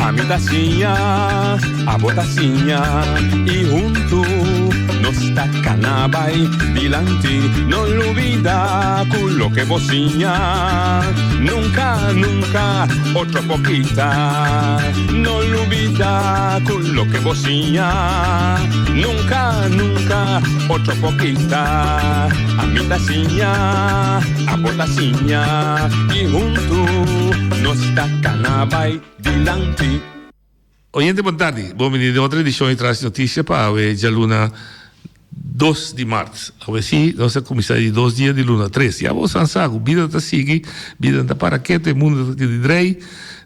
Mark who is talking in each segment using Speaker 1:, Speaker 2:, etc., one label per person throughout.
Speaker 1: Ami ta siña, abo ta siña y huntu nos ta cana bay dilanti. No lubida cu loke bo siña nunca, nunca otro por kita. No lubida cu loke bo siña nunca, nunca otro por kita. Ami ta siña, abo ta siña y huntu nos ta cana bay dilanti.
Speaker 2: Oyente bon tardi, bon bini den otro edicion di Tras di Noticia pa awe djaluna dos di mart. Awe si nos a cuminsa di dos dia di luna tres. Ya bo san sa cu bida ta sigui, bida no ta para keto, e mundo ta keda drei.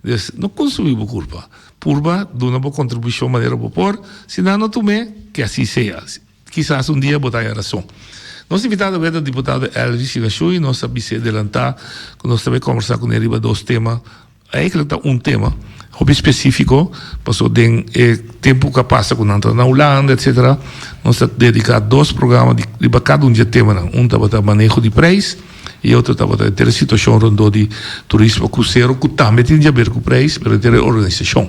Speaker 2: Dus no consumi bo curpa. Purba duna bo contribucion manera bo por, si nan no tum'e, que asi sea. Kisas un dia bo ta haña rason. Nos invitado awe ta diputado Elvis Shinashui. Nos a bis'é delantá ku nos ta bai kòmbersá kuné riba dos tema. Eigenlijk ta un tema hopi spesífiko, pasobra den e tempu ku a pasa ku nan ta na Hulanda etsetera, nos a dediká dos programa di riba kada un di e temanan. Un tabata maneho di preis i e otro tabata henter e situashon rondó di turismo krusero ku tambe tin di haber ku preis, pero henter e organisashon.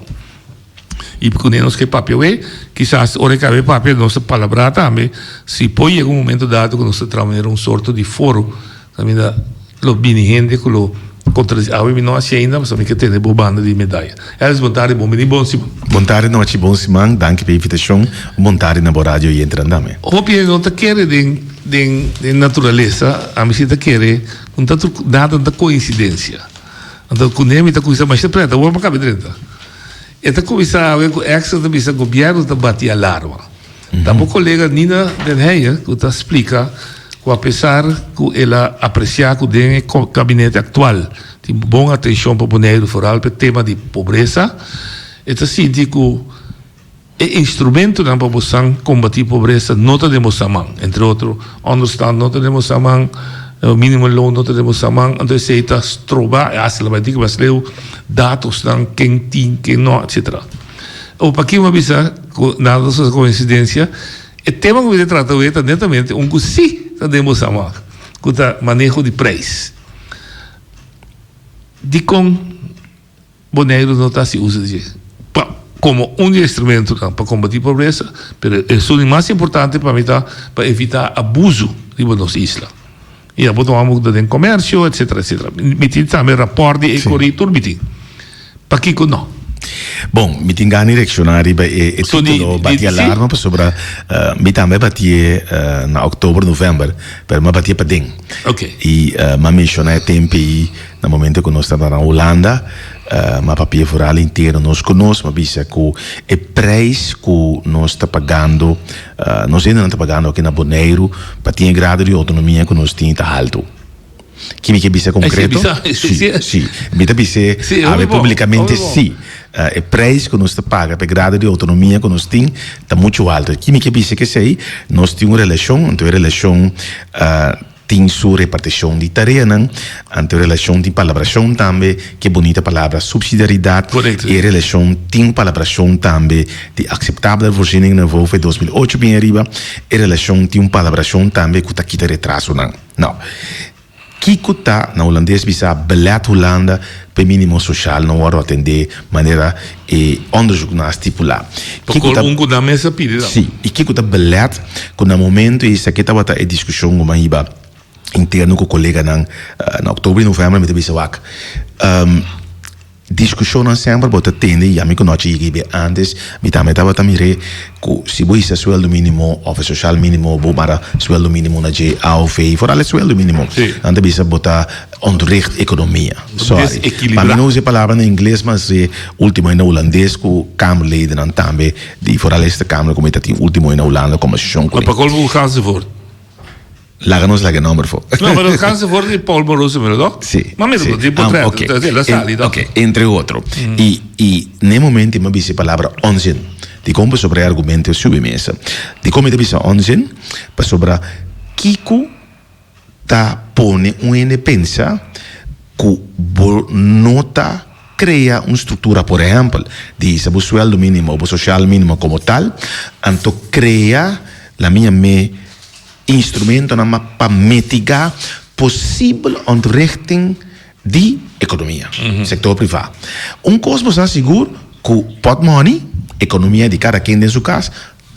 Speaker 2: I kuné nos ke papia awe, kisas ora e kaba e papia nos ta palabrá tambe si por yega un momento dado ku nos ta traha manera un sorto di foro kaminda lo bini hende ku lo kontradisí. Awe mi no hasi ainda pasobra mi ke tene bo banda di medaya. Elvis bon tardi, bon bini, bon siman.
Speaker 3: Bon tardi nochi, bon siman, danki pa e invitashon. Un bon tardi na bo radio oyentenan tambe.
Speaker 2: Hopi hende no ta kere den den den naturalesa, ami si ta kere ku no ta tur nada no ta koinsidensia. Anto kuné mi ta kuminsá masha prèt, awor mi a kaba di drenta. E ta kuminsá awe ku Extra ta bisa gobièrnu ta bati alarma. Ta bo kolega Nina den Heyer ku ta splika ku apesar ku el a apresiá ku den e kabinete aktual tin bon atenshon pa Boneiru foral pa e tema di pobresa, e ta sinti ku E instrumentonan pa bosan kombatí pobresa no ta den bosan man. Entre otro, onderstand no ta den bosan man, minimumloon no ta den bosan man. Anto esei ta stroba, e hasta lo bai tin ku mas leu, datosnan, ken tin, ken no, etcetera. Awor, pakiko mi a bisa ku nada ta sosodé koinsidensia? E tema ku mi ta trata awe ta netamente un ku sí ta den bosan man, ku ta maneho di preis. Dikon? Boneiru no ta hasi uso di dje pa komo un di e instrumentonan pa kombatí pobresa, pero esun di mas importante pa mi ta pa evitá abusu riba nos isla. I abo tuma bo ta den komersio etsetera etsetera. Mi tin tambe rapòrt di Ecori tur mi tin. Pakiko no?
Speaker 3: Bon, mi tin gana di reakshoná riba e e título Bati Alarma pasobra mi tambe a batié na òktober, novèmber, pero mi a batié paden. I mi a menshoná e tempu ei Na momento ku nos tabata na Hulanda, m'a papia vooral interno nos ku nos, m'a bisa ku e prijs ku nos ta pagando, nos hendenan ta pagando aki na Boneiru pa tin e grado di outonomia ku nos tin ta haltu. Ki mi ke bisa konkreto? Si, si. Mi ta bis'é awe publikamente si. E prijs ku nos ta paga pa e grado di outonomia ku nos tin ta muchu haltu. Ki mi ke bisa ku esei? Nos tin un relashon, anto e relashon Tin su repartishon di tareanan, anto e relashon tin palabrashon tambe, ke bunita palabra subsidiaridat, e relashon tin palabrashon tambe di akseptabele voorzieningen na VOV 2008 bin ariba, e relashon tin un palabrashon tambe ku ta kita retrasonan. No, kiko ta, na hulandes bisa, belet Hulanda pa e minimo soshal no wòrdu atendé manera e onderzoek nan a stipulá?
Speaker 2: Kiko ta, un ku nan mes a pidi
Speaker 3: tambe. Sí, i kiko ta belet ku na momento esaki tabata e diskushon ku mi a hiba interno ku koleganan na oktober i novèmber mi ta bisa wak diskushonnan semper bo ta tende i ami ku no a yega i be antes mi tambe tabata mir'é ku si bo hisa sueldo minimo òf e soshal minimo bo mara sueldo minimo na dje aov foral e sueldo minimo nan ta bisa bo ta Ontwricht economia. Sorry. Pa mi no usa e palabra na ingles mas e ultimo na hulandes ku kamerledennan tambe di vooral Eerste Kamer ku mi ta tin ultimo na Hulanda kombersashon
Speaker 2: ku. Pa kol bo ganzevoort?
Speaker 3: Laga nos laga e nomber for.
Speaker 2: No, pero ganzevoort di Paul Moroso mira toch?
Speaker 3: Si.
Speaker 2: Ma mira bo tin potret. El a sali toch?
Speaker 3: Oké, entre otro. I i na e momento mi a bisa e palabra onzin. Dikon pasobra e argumento a subi mesa. Dikon mi ta bisa onzin? Pasobra kiko ta pone un hende pensa ku bo no ta krea un struktura, por ehèmpel, di hisa bo suèldo mínimo o bo soshal mínimo komo tal, anto krea la mi yam'é instrumentonan pa mitigá. Posibel ontwrichting di ekonomia, sektor privá. Un kos bo sa sigur ku pòtmòni, ekonomia di kada ken den su kas,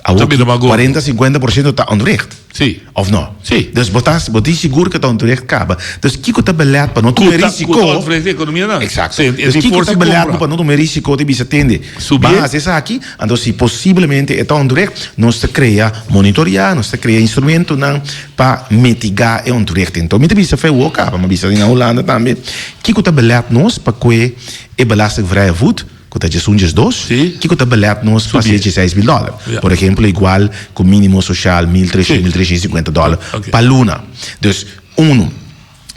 Speaker 3: awor ki kuarenta, sinkuenta por siento ta ontwricht. Òf no? Dus bo ta, bo tin sigur ku ta ontwricht kaba. Dus kiko ta belèt pa no tuma e risiko? Eksakto. Dus kiko ta belèt bo pa no tuma e risiko di bisa tende, ban hasi esaki, anto si posiblemente e ta ontwricht, nos ta krea monitoriá, nos ta krea instrumentonan Pa mitigá e ontwrichting. Enton mi ta bisa fe wou kaba, mi a bisa na Hulanda tambe, kiko ta belet nos pa kue e belastingvrije voet, ku ta djesun djesdos, kiko ta belet nos pa hasi djeseis mil dòler? Por ehemplo igual ku minimo soshal 1300, 1350 dòler pa luna. Dus, unu,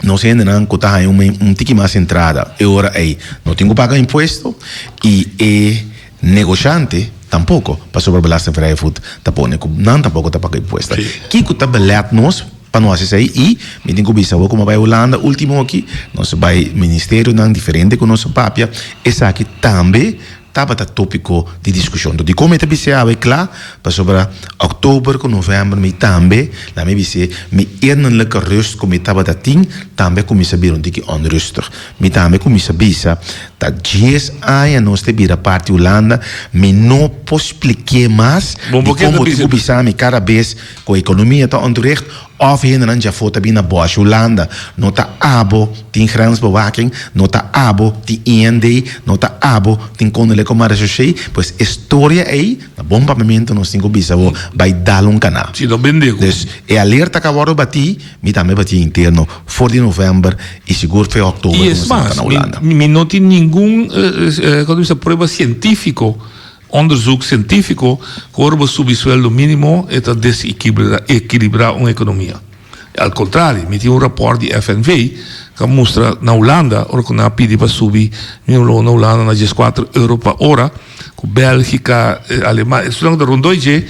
Speaker 3: nos hendenan ku ta haña un tiki mas entrada e ora ei no tin ku paga impuesto i e negoshante tampoko pasobra belastingvrije voet ta pone ku nan tampoko ta paga impuesto. Kiko ta belet nos pa no hasi esei? I mi tin ku bisa bo ku mi a bai Hulanda ultimo aki nos a bai ministerionan diferente ku nos a papia esaki tambe Tabata tópiko di diskushon. Dikon mi ta bis'é awe kla? Pasobra òktober ku novèmber mi tambe, laat mi bis'é, mi innerlijke rust ku mi tabata tin tambe a kuminsá bira un tiki onrustig. Mi tambe a kuminsá bisa, ta dies aña nos ta bira parti Hulanda, mi no por splik'é mas dikon bo tin ku bisa mi kada bes ku ekonomia ta ontwricht Of hendenan djafó ta bin na Bosch Hulanda, no ta abo tin grensbewaking, no ta abo tin IND, no ta abo tin Koninklijke Marechaussee, pues e storia ei, na bon papiamentu nos tin ku bisa bo bai dal un kaná.
Speaker 2: Si no bende ku.
Speaker 3: Dus e alerta ku a wòrdu batí, mi tambe batí interno for di novèmber i sigur fe òktober
Speaker 2: ku nos tabata na Hulanda. I es mas, mi no tin ningun, komo ta bisa, prueba sientífiko Onderzoek cientifico cu ora bo subi sueldo minimo e ta desequilibra un economia. Al contrario, mi tin un rapport di FNV cu a mustra na Hulanda ora cu nan a pidi pa subi minimo loon na Hulanda na dieskuater euro pa ora, cu Belgica, Alemania, esunnan cu ta rondoi dje,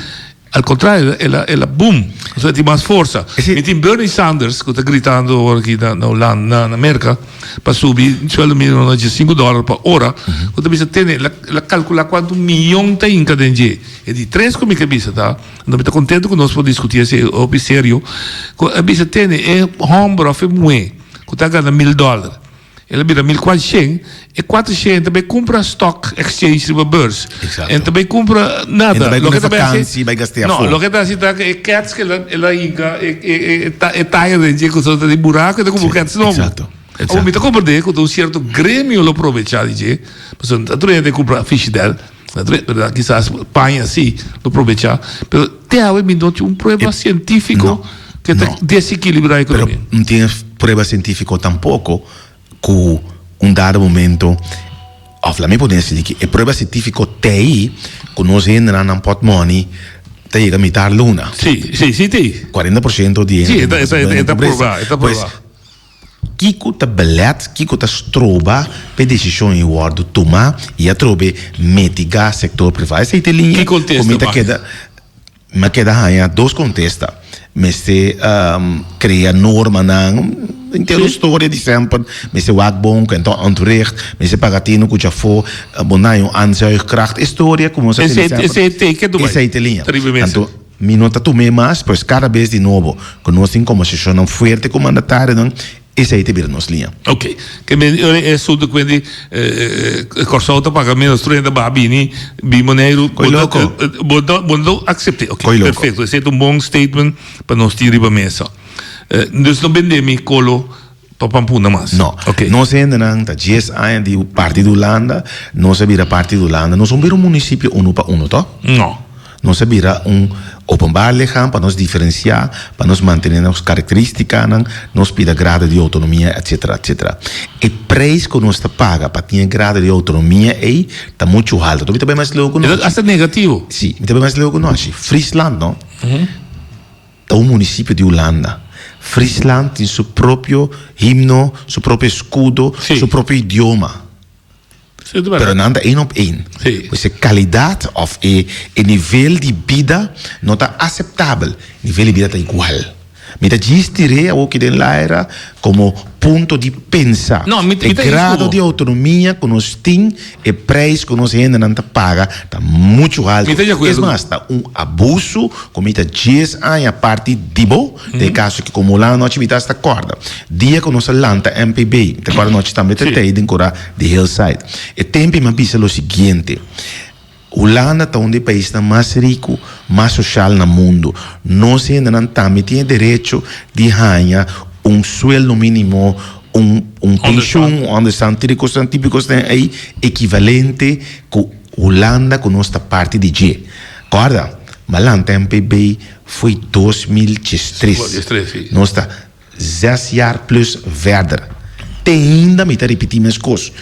Speaker 2: Al contrario, el a, el a boom. Pasobra e tin mas forsa. Mi tin Bernie Sanders ku ta gritando awor aki na, na Hulanda, na, na Merka, pa subi sueldo minimo na diesinku dòler pa ora. Ku ta bisa tene, el a, el a kalkulá kuantu miyon ta hinka den dje. E di tres ku mi ke bisa ta, anto mi ta kontento ku nos por diskutí esei hopi serio, ku a bisa tene e hòmber òf e muhé ku ta gana mil dòler, El a bira 1400, e 400 ta bay cumpra stock exchange riba beurs.
Speaker 3: Exacto.
Speaker 2: En ta bay cumpra nada.
Speaker 3: En ta bay
Speaker 2: Loke
Speaker 3: cumpra
Speaker 2: ta bay haci-
Speaker 3: vakantie, bay gastea
Speaker 2: No,
Speaker 3: afó.
Speaker 2: loke ta haci ta cu e cats cu el a, el a hinca, e, e, e, e, ta, e tire den dje cu ta di buraco, e ta cumpra
Speaker 3: Sí,
Speaker 2: cats nobo.
Speaker 3: exacto,
Speaker 2: Awor,
Speaker 3: exacto.
Speaker 2: mi ta comprende cu ta un cierto gremio lo probecha di dje, pasobra ta tur hende cumpra Fishidel, ta tur hende, verdad, kisas paña si lo probecha, pero te awe mi no tin un prueba
Speaker 3: E-
Speaker 2: cientifico
Speaker 3: no,
Speaker 2: cu ta
Speaker 3: no.
Speaker 2: desequilibra
Speaker 3: Pero
Speaker 2: economia.
Speaker 3: no tin prueba cientifico tampoco ku un dado momento òf laat mi pone así di e prueba sientífiko t'ei ku nos hendenan nan pòtmòni ta yega mitar luna.
Speaker 2: Sí, sí, sí t'ei.
Speaker 3: 40% di
Speaker 2: Sí,
Speaker 3: hende
Speaker 2: e ta, e ta, e ta proba, e ta
Speaker 3: Pues
Speaker 2: proba.
Speaker 3: kiko ta belet, kiko ta stroba p'e desishon ei wòrdu tumá i atrobe mitigá sektor privá? Esei ta e liña
Speaker 2: Ki
Speaker 3: ku
Speaker 2: kontesta
Speaker 3: mi ta
Speaker 2: Mario?
Speaker 3: keda. Mi a keda haña dos kontesta. Mester krea normanan, henter un storia di semper. Mester wak bon ku enton ontwricht, mester paga tinu ku djafó, bo na un aanzuigkracht. E storia ku nos a tene semper.
Speaker 2: Esei teken tu bai.
Speaker 3: Esei te liña. Anto mi no ta tum'é mas, pues kada bes di nobo ku nos tin kombersashonnan fuerte ku mandatarionan, Esei ta bira nos liña.
Speaker 2: Ok. Ke men ora e asunto ku di Kòrsou ta paga menos tur hende baha bini bin Boneiru.
Speaker 3: Koi loko.
Speaker 2: Bo no bo no aksept'é. Ok
Speaker 3: Koi loko.
Speaker 2: perfekto. Esei ta un bon statement pa nos tin riba mesa. Dus no bende mi kolo pa pampuna mas.
Speaker 3: No.
Speaker 2: Ok.
Speaker 3: Nos hendenan ta dies aña di parti di Hulanda, nos a bira parti di Hulanda. Nos no bira un munisipio unu pa unu, to?
Speaker 2: No.
Speaker 3: Nos a bira un openbaar lichaam pa nos diferenciá, pa nos mantené nos característicanan, nos pida grado di autonomia, etcétera, etcétera. E prijs cu nos ta paga pa tin e grado di autonomia ei ta muchu halto. Mi ta bai mas leu cu
Speaker 2: nochi. Hasta negativo.
Speaker 3: Sí, mi ta bai mas leu cu nochi. Friesland, no? Ta un municipio di Hulanda. Friesland tin su propio himno, su propio escudo, su propio idioma. Pero nan ta één op één. Pues e kalidat òf e e nivel di bida no ta aseptabel. Nivel di bida ta igual. Mi ta djis tir'é awoki den laira komo punto di pensa.
Speaker 2: No, mi,
Speaker 3: E
Speaker 2: mi ta
Speaker 3: grado
Speaker 2: iskubo.
Speaker 3: di outonomia ku nos tin, e preis ku nos hendenan ta paga ta muchu
Speaker 2: Mi
Speaker 3: haltu.
Speaker 2: ta di
Speaker 3: Es
Speaker 2: akuerdo.
Speaker 3: mas, ta un abusu ku mi ta djes aña parti di bo, den e kaso aki komo Hulanda nochi mi ta hasta kòrda dia ku nos a lanta MPB, mi ta kòrda nochi tambe ta tei den kura di Hillside. E tempu mi a bisa lo siguiente. Hulanda ta un di e paisnan mas riku, mas soshal na mundu. Nos hendenan tambe tin e derecho di haña un sueldo mínimo, un un penshun, un onderstand, tur e kosnan típiko esnan ei ekivalente ku Hulanda ku nos ta parti di dje. Kòrda, Malanta MPB foi 2013. Nos ta Zes jaar plus verder. Te ainda mi ta ripití meskos.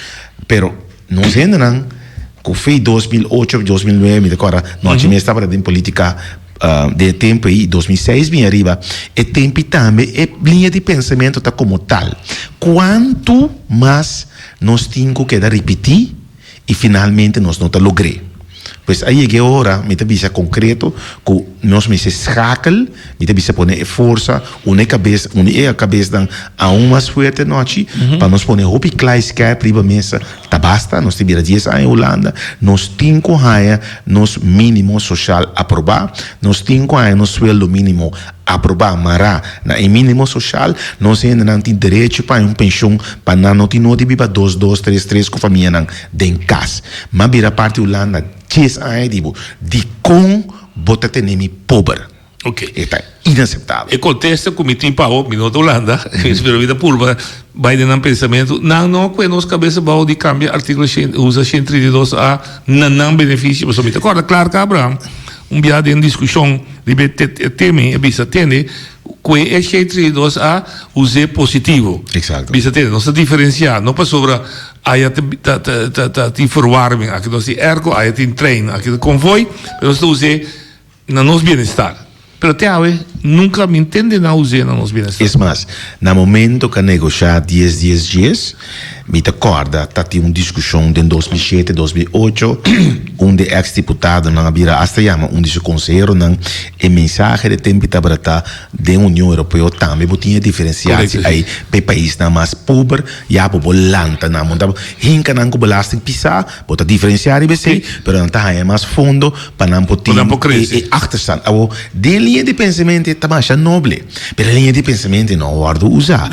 Speaker 3: Pero nos hendenan ku fei 2008 of 2009 mi ta kòrda nochi mes tabata den politika den e tempu ei 2006 bin ariba e tempu tambe e liña di pensamentu ta komo tal. Kuantu mas nos tin ku keda ripití? i finalmente nos no ta logr'é. Pues a yega e ora, mi ta bisa konkreto, ku nos mester schakel, mi ta bisa pone e forsa, uni e kabes, uni e kabesnan aun mas fuerte anochi, pa nos pone hopi kla i skèrp riba mesa, ta basta, nos tin bira dies aña Hulanda, nos tin ku haña nos mínimo soshal aprobá, nos tin ku haña nos sueldo mínimo Aprobá, mará na e mínimo soshal, nos hendenan tin derecho pa haña un penshon pa nan no tin nodi biba dos dos, tres tres ku famianan den kas. M'a bira parti Hulanda dies aña di bo, dikon bo ta tene mi pober?
Speaker 2: Oké.
Speaker 3: E ta inaseptabel.
Speaker 2: E kontesta ku mi tin pa bo, mi no ta Hulanda, pero mi ta purba bai den nan pensamentu, nan no a kue nos kabes abou di kambia artíkulo usa 132 a na nan benefisio, pasobra mi ta kòrda Clark Abraham un bia den diskushon Riba e tema e bisa tende ku e G32 a us'é positivo.
Speaker 3: Exacto.
Speaker 2: Bisa tende, nos ta diferensiá, no pasobra aya ta ta ta tin verwarming, aki nos tin airco, aya tin trein, aki ta konvoi, pero nos ta us'é na nos bienestar. Pero te awe nunka mi ntende nan us'é na nos bienestar.
Speaker 3: Es mas, na momento ku a negoshá dies dies dies, Mi ta kòrda ta tin un diskushon den 2007, 2008, un di e eks diputadonan a bira asta yama un di su konseheronan. E mensahe di tempu tabata ta, den Union Europeo tambe bo tin e diferensiatie ei pa e paisnan mas pober, ya bo por lanta nan, bo ta hinka nan ku belasting pisá, bo ta diferensiá riba esei, pero nan ta haña mas fondo pa nan por tin e achterstand. Awor, den liña di pensamentu ta masha noble, pero e liña di pensamentu no a wòrdu usá.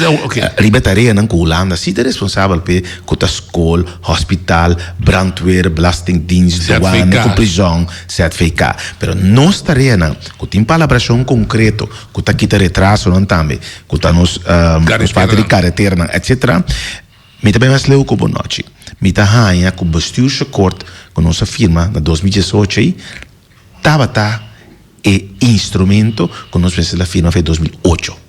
Speaker 3: Riba e tareanan ku Hulanda si ta responsabel p'e, ku ta skol, hospital, brandweer, belastingdienst, douane ku prizòn, ZVK. Pero nos tareanan ku tin palabrashon konkreto, ku ta kita retrasonan tambe, ku ta nos parti di kareteranan, etcetera, Mi ta bai mas leu ku bo nochi. Mi ta haña ku bestuursakkoord ku nos a firma na 2018 ei tabata e instrumento ku nos mester a firma for 2008.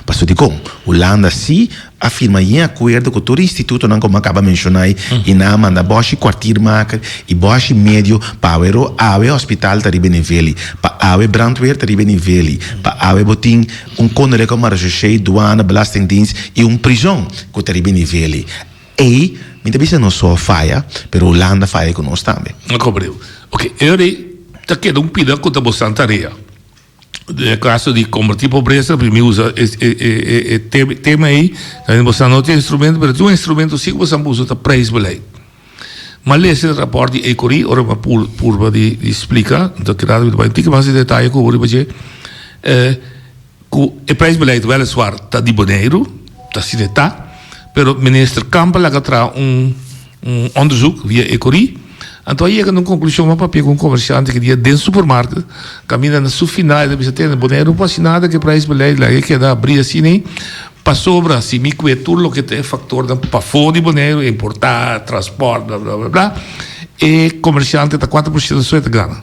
Speaker 3: Pasobra dikon? Hulanda si a firma yen akuerdo ku tur e institutonan ku mi a kaba menshoná ei i nan a manda bòshi kwartiermaker i bòshi medio pa awe ro awe hospital ta riba e nivel ei, pa awe brandweer ta riba e nivel ei, pa awe bo tin Un koninklijke marechaussee, douane, belastingdienst i un prizon ku ta riba e nivel ei. Ei, mi ta bisa nos so a faya, pero Hulanda faya ku nos tambe.
Speaker 2: No komprende. Oke, e ora ei ta keda un pida ku ta bosan tarea. Den e kaso di kombatí pobresa, mi usa e e e tema ei, bosan no tin instrumento, pero tin un instrumento si ku bosan usa ta prijsbeleid. M'a lesa e rapòrt di Ecory ora m'a purba di splika, mi ta keda mi ta bai un tiki mas di detaye ku bo riba dje, ku e prijsbeleid wèliswaar ta di Boneiru, ta asina e ta, pero minister Kamp a laga traha un un onderzoek via Ecory, anto a yega na un konklushon, m'a papia ku un komersiante ki dia den supermarket, kaminda na su final e ta bisa tende Boneiru no por hasi nada ku e prijsbeleid, laga e keda abri asina ei. Pasobra si mi kue tur loke ta e faktornan pafó di Boneiru, importá, transpòrt, bla bla bla bla, e komersiante ta 4% so e ta gana.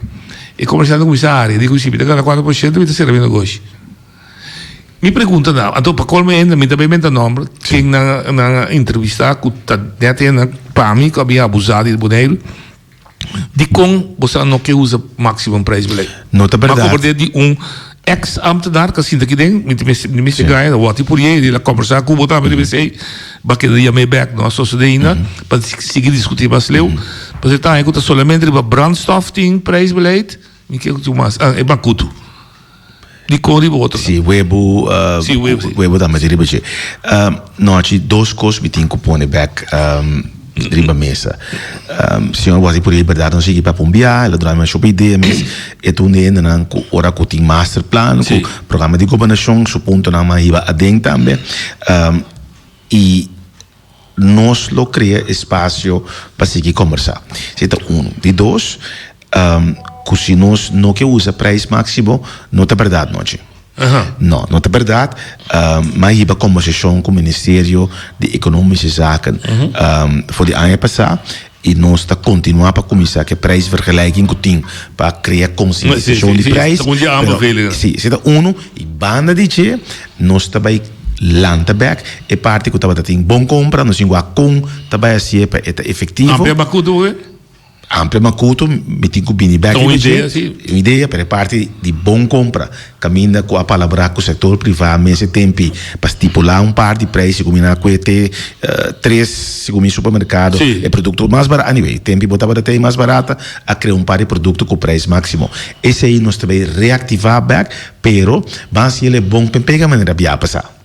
Speaker 2: E komersiante kuminsá hari, e di ku si mi ta gana 4% mi ta sera mi negoshi. Mi pregunta nan, anto pa kolmo hende mi ta bai menta nòmber ken nan nan a entrevistá ku ta nèt hende pa mi ku a bin abusá di Boneiru. Dikon bo sa no ke usa maximum prijsbeleid?
Speaker 3: No ta berdad.
Speaker 2: Ma komprende di un ex ambtenaar ka sinta aki den, mi mi mester gaya, wòrdu por yei, di la kombersá ku bo tambe riba esei, ba keda yam'é bèk, no a sosodé ainda, pa sigui diskutí mas leu. Pasobra e ta haña ku ta solamente riba brandstof tin prijsbeleid, mi ke ku tin mas, ah, e bakutu. Dikon riba otro?
Speaker 3: Si, webu,
Speaker 2: Si, webu, si.
Speaker 3: Webu tambe tin riba dje. Nochi, dos kos mi tin ku pone bek riba mesa. Señor Wasi Purey bèrdat nos sigui papia un bia, el a duna mi masha hopi idea mes. E ta un di hendenan ku ora ku tin masterplan, ku programa di gobernashon, su puntonan a hiba aden tambe. I nos lo krea espasio pa sigui kombersá. Esei ta unu. Di dos, ku si nos no ke usa preis máksimo, no ta bèrdat nochi. No, no ta bèrdat. Mi a hiba kombersashon ku Ministerio di Ekonomische Zaken for di aña pasá i nos ta kontinuá pa kuminsá ku e prijsvergelijking ku tin pa krea konsientisashon di prijs. Sí, esei ta unu. I banda di dje nos ta bai lanta bek e parti ku tabata tin bon kompra, nos tin wak kon ta bai hasié pa e ta efektivo.
Speaker 2: Amplia makutu oe?
Speaker 3: Amplia makutu mi tin ku bini bek
Speaker 2: Ta un idea si.
Speaker 3: Un idea, pero e parti di bon kompra kaminda ku a palabrá ku sektor privá mes e tempi pa stipulá un par di preis segun mi nan a kue te tres segun mi supermerkado e produkto mas barata, anyway tempi bo tabata te mas barata a krea un par di produkto ku preis máksimo. Esei nos ta bay reactiva bek, pero ban haci el e bon pen pega manera bia pasa.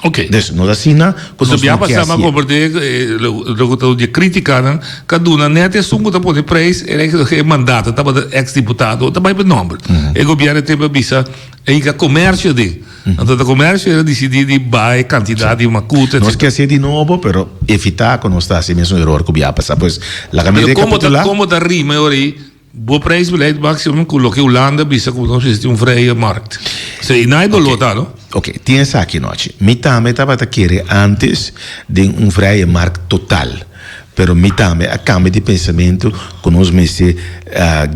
Speaker 2: Ok.
Speaker 3: Dus no ta asina cu nos
Speaker 2: bia
Speaker 3: no ke
Speaker 2: pasa
Speaker 3: haci.
Speaker 2: ma comprende loke ta di criticanan ca duna net esun cu ta pone prijs e mandato tabata ex diputado ta bay pa nomber. E gobierno tempo a bisa e hinca comercio den. Anto ta comercio era dicidi di baha e cantidad di macuto
Speaker 3: Nos ke haci di nobo pero evita cu nos ta haci e mesun eror cu bia pasa. Pues laga mi
Speaker 2: Pero como ta
Speaker 3: recapitula.
Speaker 2: como ta rima e ora ey? Bo prijsbeleid maximum cu loke Hulanda bisa cu nos mester tin un vrije markt. So y na e dolor ta, no?
Speaker 3: Ok, tin esaki nochi. Mi tambe tabata kere antes den un vrije markt total. Pero mi tambe a cambia di pensamento cu nos mester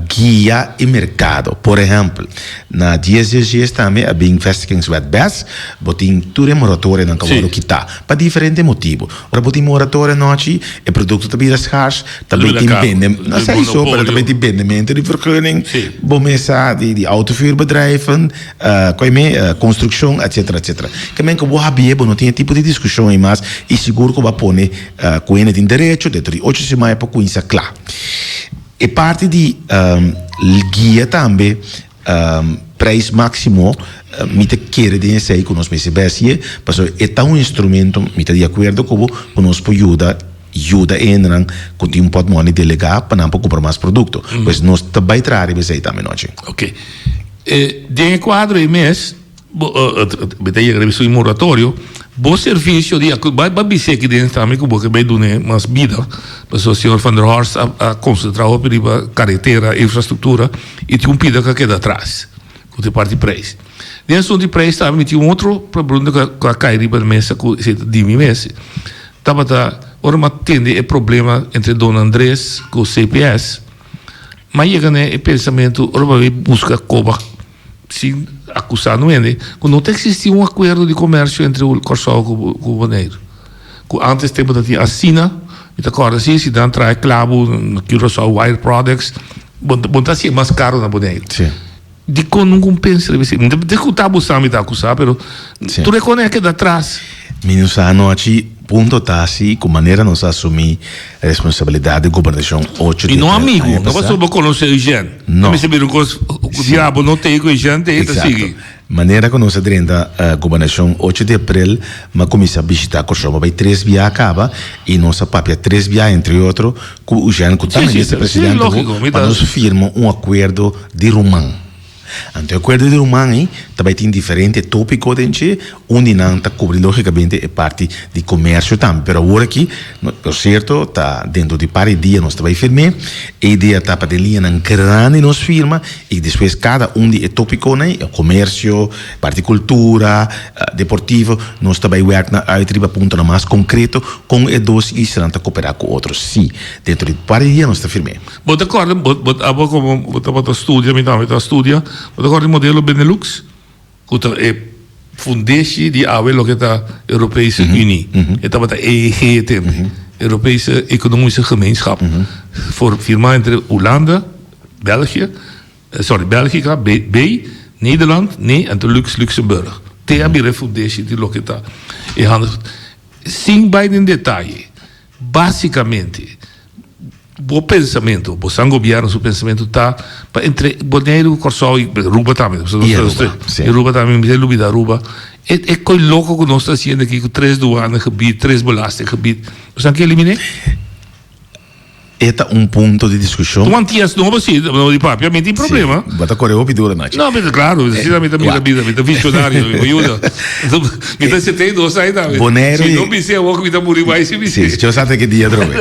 Speaker 3: guia e mercado. Por ehempel, na dies dies dies tambe a bin Vestigingswet bes, bo tin tur e moratorianan cu a wordo kita pa diferente motibo. Ora bo tin moratorio anochi, e produkto ta bira schars, ta bay tin bende, no sa iso, pero ta bay tin bendemento di vergunning, bo mes sa di di autovuurbedrijven, koe me, construccion, etcetera, etcetera. Ke men ku bo habie, bo no tin e tipo di diskushon ei mas i sigur ku bo a pone ku hende tin derecho dentro di ocho siman e por kuinsa kla. E parti di guia tambe. Prijs maximo, mi ta kere den esei ku nos mester bèsie, pasobra e ta un instrumento, mi ta di akuerdo ku bo, ku nos por yuda yuda e hendenan ku tin un pòtmòni delegá pa nan por kumpra mas produkto. Pues nos ta bai traha riba esei tambe nochi.
Speaker 2: Oke. Den e kuadro ei mes, bo mi ta yega riba esun moratorio, bo servisio di bai bai bis'é aki den tambe ku bo ke bai dun'é mas bida, pasobra señor Van der Horst a a konsentrá hopi riba karetera, infrastruktura, i tin un pida ku a keda atras, ku ta e parti preis. Den asuntu di preis tambe mi tin un otro pregunta ku a kai riba mesa ku esei ta di mi mes, tabata ora mi a tende e problema entre Don Andres ku CPS, mi a yega na e pensamentu ora mi a bai buska koba. Sin akusá no hende, ku no ta eksistí un akuerdo di komersio entre Kòrsou ku Boneiru. Ku ántes tempu ta tin asina, mi ta kòrda si, si nan trae klabu na Curaçao Wire Products, bo bo ta hasié mas karo na Boneiru.
Speaker 3: Sí.
Speaker 2: Dikon nunka un pensa riba esei? Mi ta ku ta abusá mi ta akusá, pero
Speaker 3: Sí.
Speaker 2: tur e kos nan a keda atras.
Speaker 3: Mi no sa anochi punto ta si ku manera nos a asumí Responsabilidad di gobernacion ocho
Speaker 2: Y
Speaker 3: di
Speaker 2: no
Speaker 3: april
Speaker 2: amigo,
Speaker 3: aña
Speaker 2: no
Speaker 3: pasá.
Speaker 2: pasobra bo conoce Eugène.
Speaker 3: No.
Speaker 2: Ta mester bira un cos cu
Speaker 3: Sí.
Speaker 2: diablo no te cu Eugène te, ta
Speaker 3: Exacto.
Speaker 2: sigui.
Speaker 3: Manera cu nos a drenta gobernacion ocho di april, m'a cuminsa bishita Corsou. M'a bay tres bia caba y nos a papia tres bia, entre otro, cu Eugène, cu ta
Speaker 2: Sí, sí,
Speaker 3: minister
Speaker 2: sí,
Speaker 3: presidente,
Speaker 2: lógico, mi
Speaker 3: pa
Speaker 2: ta
Speaker 3: nos firma un acuerdo di ruman. Anto e akuerdo di ruman ei ta bai tin diferente tópiko den dje, un di nan ta kubri lógikamente e parti di komersio tambe. Pero awor aki, por sierto, ta dentro di par di dia nos ta bai firm'é. E idea ta pa den liñanan grandi nos firma i despues kada un di e tópikonan ei, komersio, parti kultura, deportivo, nos ta bai wèrk nan uit riba puntonan mas konkreto kon e dos islanan ta koperá ku otro. Sí, dentro di par di dia nos ta firm'é.
Speaker 2: Bo ta kòrda, bo, bo, abo komo bo tabata studia, mi tambe ta studia, bo ta kòrda e modelo Benelux? Ku ta e fundeshi di awe loke ta Europese Unie. E tabata EEG e tempu. Europese Economische Gemeenschap. For, firmá entre Hulanda, België, sorry, Bèlgika, B, B, Nederland, N, anto Lux, Luxemburg. Te a bira e fundeshi di loke ta e handel. Sin bai den detaye, básikamente. Bo pensamentu, bo san gobièrnu su pensamentu ta pa entre Boneiru, Kòrsou i Aruba tambe.
Speaker 3: I Aruba, si.
Speaker 2: I Aruba tambe, mi ta lubida Aruba. E e koi loko ku nos ta hasiendo aki ku tres douanegebied, tres belastinggebied, bo san ke eliminé?
Speaker 3: E ta un punto di diskushon.
Speaker 2: Tuma Antias nobo si, no di papia, mi tin problema.
Speaker 3: Si, bo ta kore hopi duro Nachi.
Speaker 2: No, mi ta klaro, asina mi ta mira bida, mi ta visionario, mi por yuda. Mi ta 72 aña tambe.
Speaker 3: Boneiru
Speaker 2: Si no bis'é awor ku mi ta muri bai si bis'é.
Speaker 3: Si, yo sa te ki dia atrobe.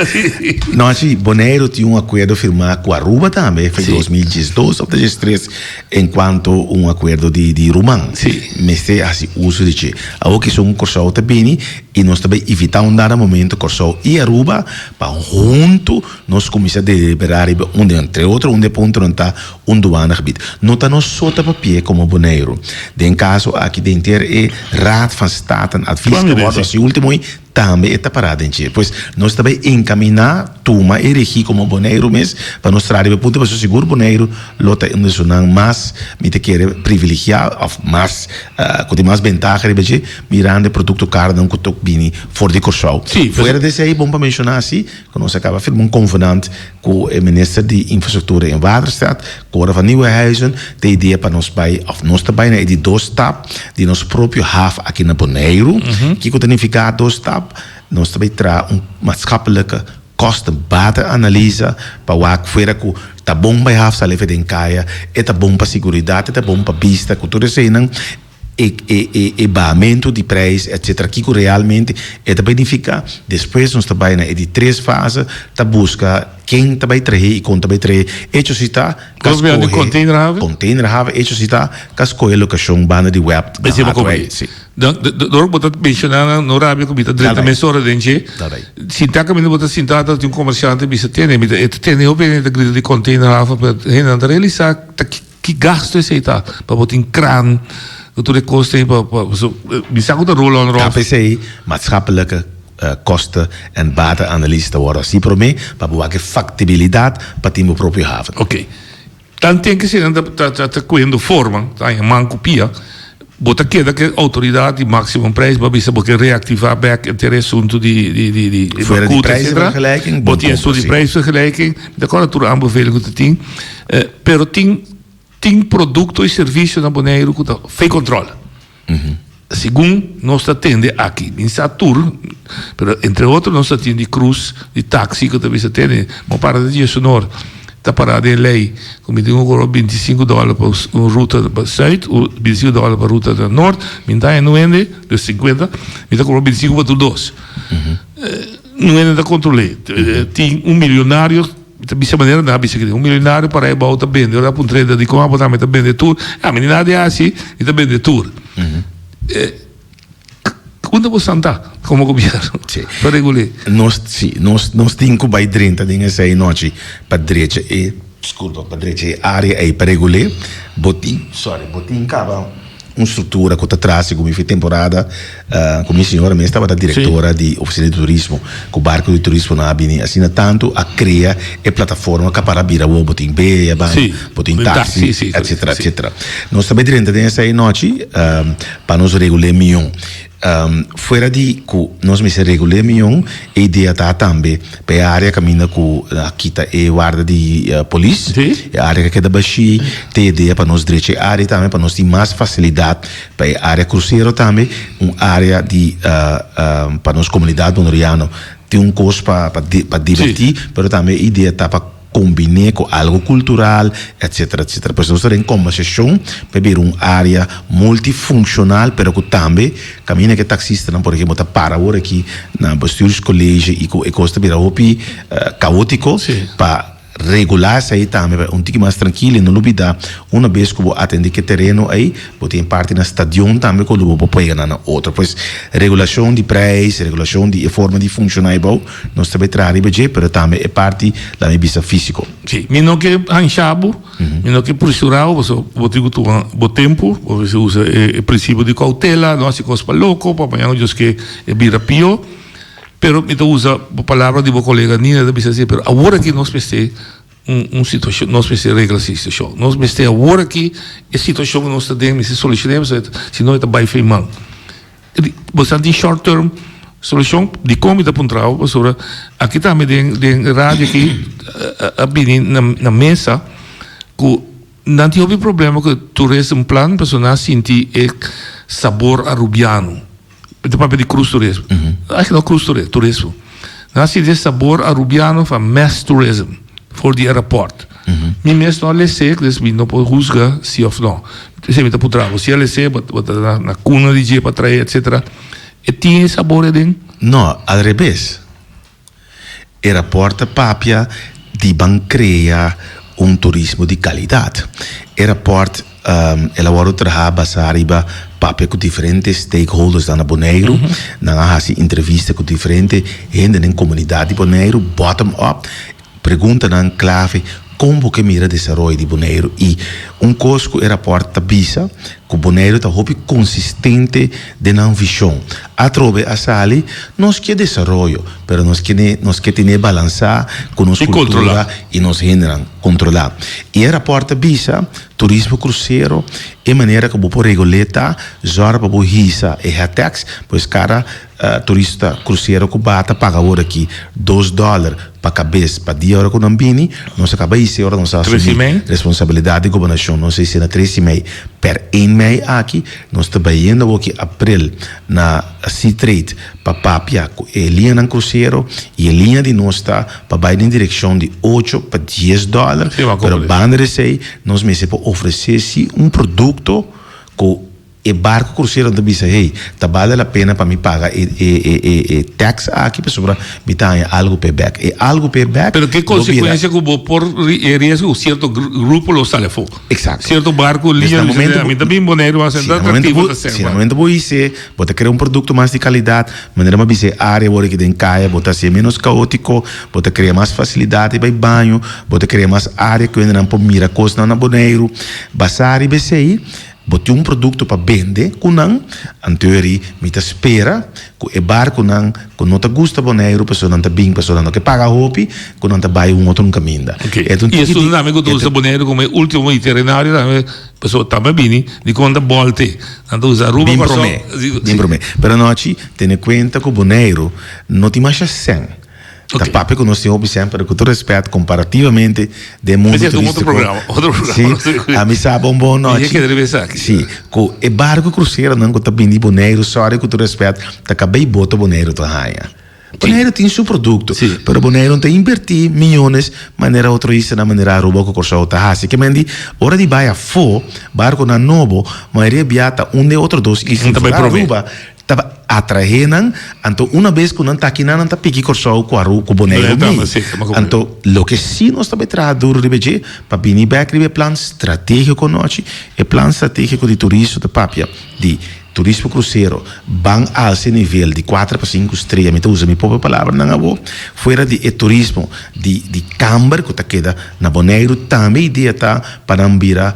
Speaker 3: Nochi, Boneiru tin un akuerdo firmá ku Aruba tambe, fe 2012 òf 2013, en kuanto un akuerdo di di ruman. Mester hasi uso di dje. Awor kisun Kòrsou ta bini i nos ta bai invitá un dado momento Kòrsou i Aruba pa huntu nos kuminsá deliberá riba un den, entre otro un di e puntonan ta un douanegebied. No ta nos so ta papia komo Boneiru. Den kaso aki den henter e Raad van Staten advies ta wòrdu hasi último i tambe e ta pará den dje. Pues nos ta bai enkaminá tuma e regí komo Boneiru mes pa nos traha riba e punto pasobra sigur Boneiru lo ta un di esunnan mas mi ta kere privilegiá òf mas ku tin mas bentaha riba dje mirando e produkto karnan ku ta bini for di Kòrsou. Fuera di esei bon pa menshoná si ku nos a kaba firma un konvenant ku e minister di Infrastruktura en Waterstaat, Cora van Nieuwenhuizen, ta e idea pa nos bai òf nos ta bai na e di dos stap di nos propio haf aki na Boneiru. Kiko ta nifiká dos stap? Nos ta bai traha un maatschappelijke kosten-batenanalyse pa wak fuera ku ta bon pa e haf sali afe den kaya, e ta bon pa siguridat, e ta bon pa bista, ku tur eseinan. E e e bahamentu di prijs etcetera kiko realmente e ta bai nifica. Despues nos ta bai na e di tres fase ta busca ken ta bai trahe y con ta bai trahe. Hecho si ta ka
Speaker 2: Nos mira di
Speaker 3: scohe
Speaker 2: containerhaven?
Speaker 3: containerhaven hecho si ta ka scohe locacion banda di web na
Speaker 2: Esei bo
Speaker 3: Hartwijk,
Speaker 2: kobi.
Speaker 3: si.
Speaker 2: Dan dor ku bo ta menciona nan no rabia ku mi ta drenta
Speaker 3: Dal bai.
Speaker 2: mesora den dje.
Speaker 3: Dal bai.
Speaker 2: Sinta kaminda bo ta sinta ta tin un comerciante bisa tene mi ta e ta tene hopi hende ta grita di containerhaven pero hendenan ta realisa ta ki. Ki gasto esei ta pa bo tin kran ku tur e kos ei pa pa so mi sa ku ta roll on
Speaker 3: rof. KPC, Maatschappelijke Kosten en Batenanalyse ta wòrdu hasi promé pa bo wak e faktibilidat pa tin bo propio haven.
Speaker 2: Oké. Tanten ke eseinan ta ta ta kuendo forma, ta haña man ku pia, bo ta keda ku e outoridat di máksimo prijs bo a bisa bo ke reaktivá bèk henter e asuntu di di di di
Speaker 3: Fuera di
Speaker 2: makuta etcetera.
Speaker 3: prijsvergelijking,
Speaker 2: Bo
Speaker 3: bon
Speaker 2: tin
Speaker 3: kompra
Speaker 2: asuntu di
Speaker 3: si.
Speaker 2: prijsvergelijking, mi ta kòrda tur aanbeveling ku ta tin. Pero tin tin produkto i servisio na Boneiru ku ta fei kòntròl. Segun nos ta tende aki, mi sa tur, pero entre otro nos ta tin di krus, di taksi ku ta bisa tene, bo para den Djesunor, ta para den lei ku mi tin ku kobra bintisinku dòler pa un ruta pa sùit, bintisinku dòler pa ruta na nort, mi ta haña nuende, dus sinkuenta, mi ta kobra bintisinku pa tur dos. Nuende ta kontrol'é. Tin un milionario. Mi ta bisa manera nan a bisa kende un milionario para e bou ta bende ora puntra e dikon abo tambe ta bende tur a mi ni nada di hasi mi ta bende tur unda bo san ta komo gobierno pa regul'é.
Speaker 3: Nos si nos nos tin ku bai drenta den esei nochi pa drecha e disculpa pa drecha e area ei pa regul'é bo tin sorry bo tin kaba. Un struktura ku ta tras segun mi fi temporada ku mi señora mes tabata direktora di ofisina di turismo ku barko di turismo nan a bini asina tantu a krea e plataforma ka para bira awor bo tin bea ban bo tin taxi etcetera etcetera nos ta bai drenta den esei nochi pa nos regul'é mion. Fuera di ku nos mester regul'é mion, e idea ta tambe pa e área kaminda ku a kita e warda di polis, e área ku a keda bashí, ta e idea pa nos drecha e área tambe pa nos tin mas fasilidat pa e área krusero tambe, un área di pa nos komunidat boneriano tin un kos pa pa divertí, pero tambe e idea ta pa. kombiné ku algu kultural, etcetera, etcetera. Pues nos ta den kombersashon pa bira un área multifunshonal, pero ku tambe kaminda ku e taksistanan, por ehempel, ta para awor aki na Bestuurscollege i ku e kos ta bira hopi kaótiko, pa regulá esei tambe pa un tiki mas trankil i no lubidá una bes ku bo atendé ku e tereno ei, bo tin e parti na stadion tambe ku lo bo por pega nan na otro. Pues regulashon di preis, regulashon di e forma di funshoná ei bou. Nos ta bay traha riba dje, pero tambe e parti la mi bisa fisico.
Speaker 2: Sí, mi no ke hansha bo, mi no ke presura bo, pasobra bo tin ku tuma bo tempu, bo mester usa e prinsipio di koutela, no hasi kos pa loko, pa mañana Dios ke e bira pio. Pero mi ta usa bo palabra di bo kolega Nina ta bisa así, pero awor aki nos mester un un situashon, nos mester regla e situashon. Nos mester awor aki e situashon ku nos ta den mester solushoné, pasobra si no e ta bai fei man. Bo sa tin short term. Solushon dikon mi ta puntra bo pasobra aki tambe den den radio aki a bini na na mesa ku nan tin hopi problema ku tourism plan pasobra nan a sinti e sabor arubiano. Mi ta papia di cruise tourism. Aki no cruise tourism, turismo. Nan a sinti e sabor arubiano van mass tourism for di e raport. Mi mes no a les'é, dus mi no por husga si of no. Esei mi ta puntra bo, si a les'é bo ta na kuna di dje pa trae etcetera. E tin e sabor aden?
Speaker 3: No, al rebes. E raport ta papia di ban crea un turismo di calidad. E raport el a wordo traha basa riba papia cu diferente stakeholders nan na Boneiru. Nan a haci entrevista cu diferente hende den comunidad di Boneiru, bottom up. Preguntanan clave, Kon bo ke mira desaroyo di Boneiru? I un kos ku e rapòrt ta bisa, ku Boneiru ta hopi konsistente den nan vishon. Atrobe a sali, nos ke desaroyo, pero nos ke nos ke tene balansá ku nos kultura i nos hendenan, kontrolá. I e rapòrt ta bisa, turismo krusero, e manera ku bo por regul'é ta, zòrg pa bo hisa e head tax, pues kada Turista krusero ku bata paga awor aki dos dòler pa kabes pa dia ora ku nan bini. Nos a kaba hise ora nos a asumí responsabilidat di gobernashon. Nos a hise na tres i mei per ein mei aki. Nos ta bayendo awor ki aprel na Seatrade pa papia ku e liñanan krusero i e liña di nos ta pa bai den direkshon di ocho pa dies dòler. Pero banda di esei nos mester por ofresé si un produkto ku. E barco crucero ta bisa, hey, ta bale la pena pa mi paga e e e e e tax aki pasobra mi ta haña algo p'e bek. E algo p'e bek
Speaker 2: Pero ke
Speaker 3: lo bira.
Speaker 2: consecuencia cu bo por e riesgo cu cierto grupo lo sali afo.
Speaker 3: Exacto.
Speaker 2: Cierto barco,
Speaker 3: Dus
Speaker 2: liña
Speaker 3: na
Speaker 2: lo bisa,
Speaker 3: momento
Speaker 2: mi ta bin Boneiru a
Speaker 3: Si,
Speaker 2: senta
Speaker 3: na momento
Speaker 2: atractivo
Speaker 3: bo
Speaker 2: ta
Speaker 3: si, na
Speaker 2: serba.
Speaker 3: momento bo hise, bo ta crea un producto mas di calidad, manera mi a bisa e area wor aki den caya bo ta hacié menos caotico, bo ta crea mas facilidad riba e baño, bo ta crea mas area cu hendenan por mira cosnan na Boneiru. Basa riba esey, Bo tin un produkto pa bende ku nan? Anto eri mi ta spera ku e barkunan ku no ta gusta Boneiru pasobra nan ta bin pasobra nan no ke paga hopi ku nan ta bai un otro un kaminda.
Speaker 2: Ok.
Speaker 3: E ta un
Speaker 2: I
Speaker 3: tiki
Speaker 2: esun
Speaker 3: di
Speaker 2: tambe ku ta
Speaker 3: e ta
Speaker 2: usa Boneiru komo e ultimo itinerario tambe pasobra tambe a bini di kon ta bòlte. Nan ta usa Aruba,
Speaker 3: Bin
Speaker 2: Kòrsou.
Speaker 3: promé, bin promé. Pero anochi tene kuenta ku Boneiru no tin masha sèn. Ta
Speaker 2: Ok.
Speaker 3: papia ku nos tin hopi sèn, pero ku tur respèt, komparativamente den mundu
Speaker 2: Ese es un otro
Speaker 3: turístiko,
Speaker 2: programa, otro programa.
Speaker 3: sí, ami sa bon bon
Speaker 2: Mi
Speaker 3: nochi.
Speaker 2: keda riba esaki.
Speaker 3: Sí, ku e barku kruseronan ku ta bini di Boneiru, sorry ku tur respèt, ta kabei boto Boneiru ta haña. Boneiru tin su produkto,
Speaker 2: Sí.
Speaker 3: pero Boneiru no ta invertí miyones manera otro islanan manera Aruba ku Kòrsou ta hasi. Ke men di, ora di bai afó, barkunan nobo, mayoria bia ta un den otro dos isla,
Speaker 2: Ta bai
Speaker 3: foral
Speaker 2: promé.
Speaker 3: Aruba, Ta atraé nan, anto una bes ku nan ta aki nan, nan ta piki Kòrsou ku Aru ku Boneiru mi. Anto loke si nos ta bai traha duru riba dje pa bini bèk riba e plan stratégiko nochi, e plan stratégiko di turismo ta papia di turismo krusero ban alsa e nivel di kuater pa sinku strea, mi ta usa mi propio palabranan awor, fuera di e turismo di di kamber ku ta keda na Boneiru tambe idea ta pa nan bira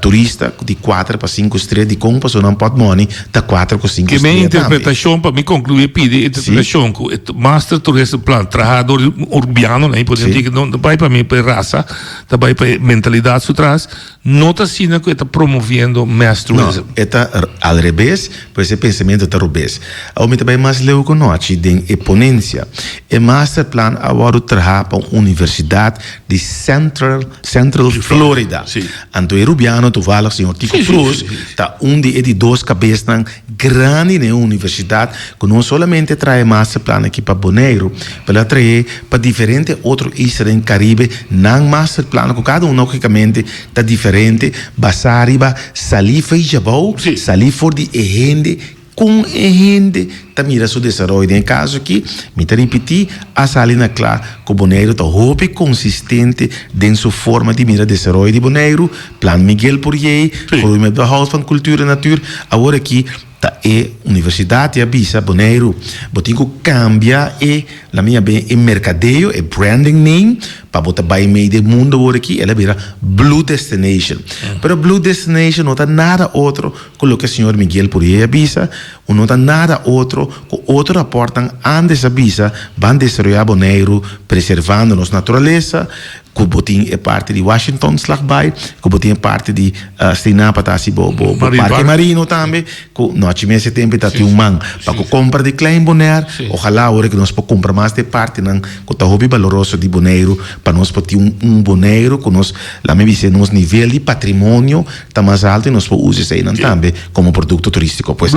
Speaker 3: Turista ku di kuater pa sinku strea dikon pasobra nan pòtmòni ta kuater ku sinku
Speaker 2: Ke men
Speaker 3: strea tambe.
Speaker 2: interpretashon pa mi konkluí e pidi interpretashon ku e master toeristen plan traha dor di un urbiano nan por di no ta bai pa mi pa e rasa ta bai pa e mentalidat su tras no ta asina ku e ta promoviendo mass tourism.
Speaker 3: No e ta al rebes pues e pensamentu ta robes. Awor mi ta bai mas leu ku nochi den e ponensia. E master plan a wòrdu traha pa un universidat di Central Central Florida. Anto e rubiano toevallig señor Tico Cruz ta un di e di dos cabesnan grandi na e universidad cu no solamente a trae masterplan aki pa Boneiru, pero a trae pa diferente otro isla den Caribe nan masterplan cu cada un logicamente ta diferente basa riba sali for djabou, sali for di e hende. Kon e hende ta mira su desaroyo? Den e kaso aki, mi ta ripití, a sali na kla ku Boneiru ta hopi konsistente den su forma di mira desaroyo di Boneiru, Plan Miguel Pourier, Groei met behoud van cultuur en natuur. Awor aki ta e universidat ya bisa Boneiru, bo tin ku kambia e, la mi yam'é e merkadeo, e branding name, pa bo ta bai mei den mundo awor aki, el a bira Blue Destination. Pero Blue Destination no ta nada otro Ku loke señor Miguel Puriey a bisa, un no ta nada otro ku otro raportnan antes a bisa ban desaroyá Boneiru preservando nos naturalesa, Ku bo tin e parti di Washington Slagbaai, ku bo tin e parti di Stinapa ta hasi bo bo parke marino tambe, ku nochi mes e tempu ta tin un man pa ku kompra di Klein Bonaire. Ojalá ora ku nos por kumpra mas di e partinan ku ta hopi baloroso di Boneiru pa nos por tin un un Boneiru ku nos laat mi bisa nos nivel di patrimonio ta mas alto i nos por usa eseinan tambe komo produkto turístiko. Pues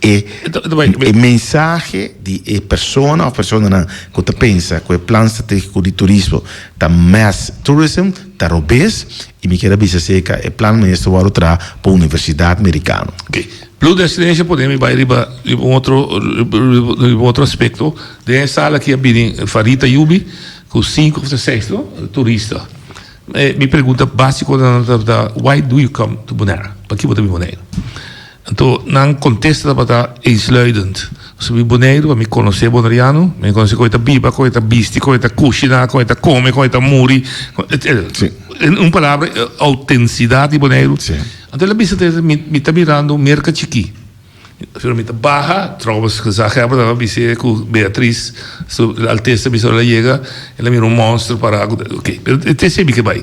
Speaker 3: e e mensahe di e persona òf personanan ku ta pensa ku e plan stratégiko di turismo ta mass tourism ta robes i mi kier a bisa aserka e plan mester wòrdu traha pa universidat merikano.
Speaker 2: Oke, Blue Destination pone mi bai riba riba un otro riba un otro aspekto. Den e sala aki a bini Farita Yubi ku sinku òf seis no turista. Mi pregunta básiko na nan tabata why do you come to Bonaire? Pakiko bo ta bin Bonaire? Anto nan kontesta tabata eensluidend, Nos a bin Boneiru pa mi konosé boneriano, mi konosé kon e ta biba, kon e ta bisti, kon e ta kushiná, kon e ta kome, kon e ta muri. En un palabra, e outensidat di Boneiru. Anto el a bisa te mi, mi ta mirando Merka chikí. Pero mi ta baha, trouwens gezaghebber tabata bis'é ku Beatriz, su altesa bisa ora el a yega, el a mira un monster pará. Oké, pero te esei mi ke bai.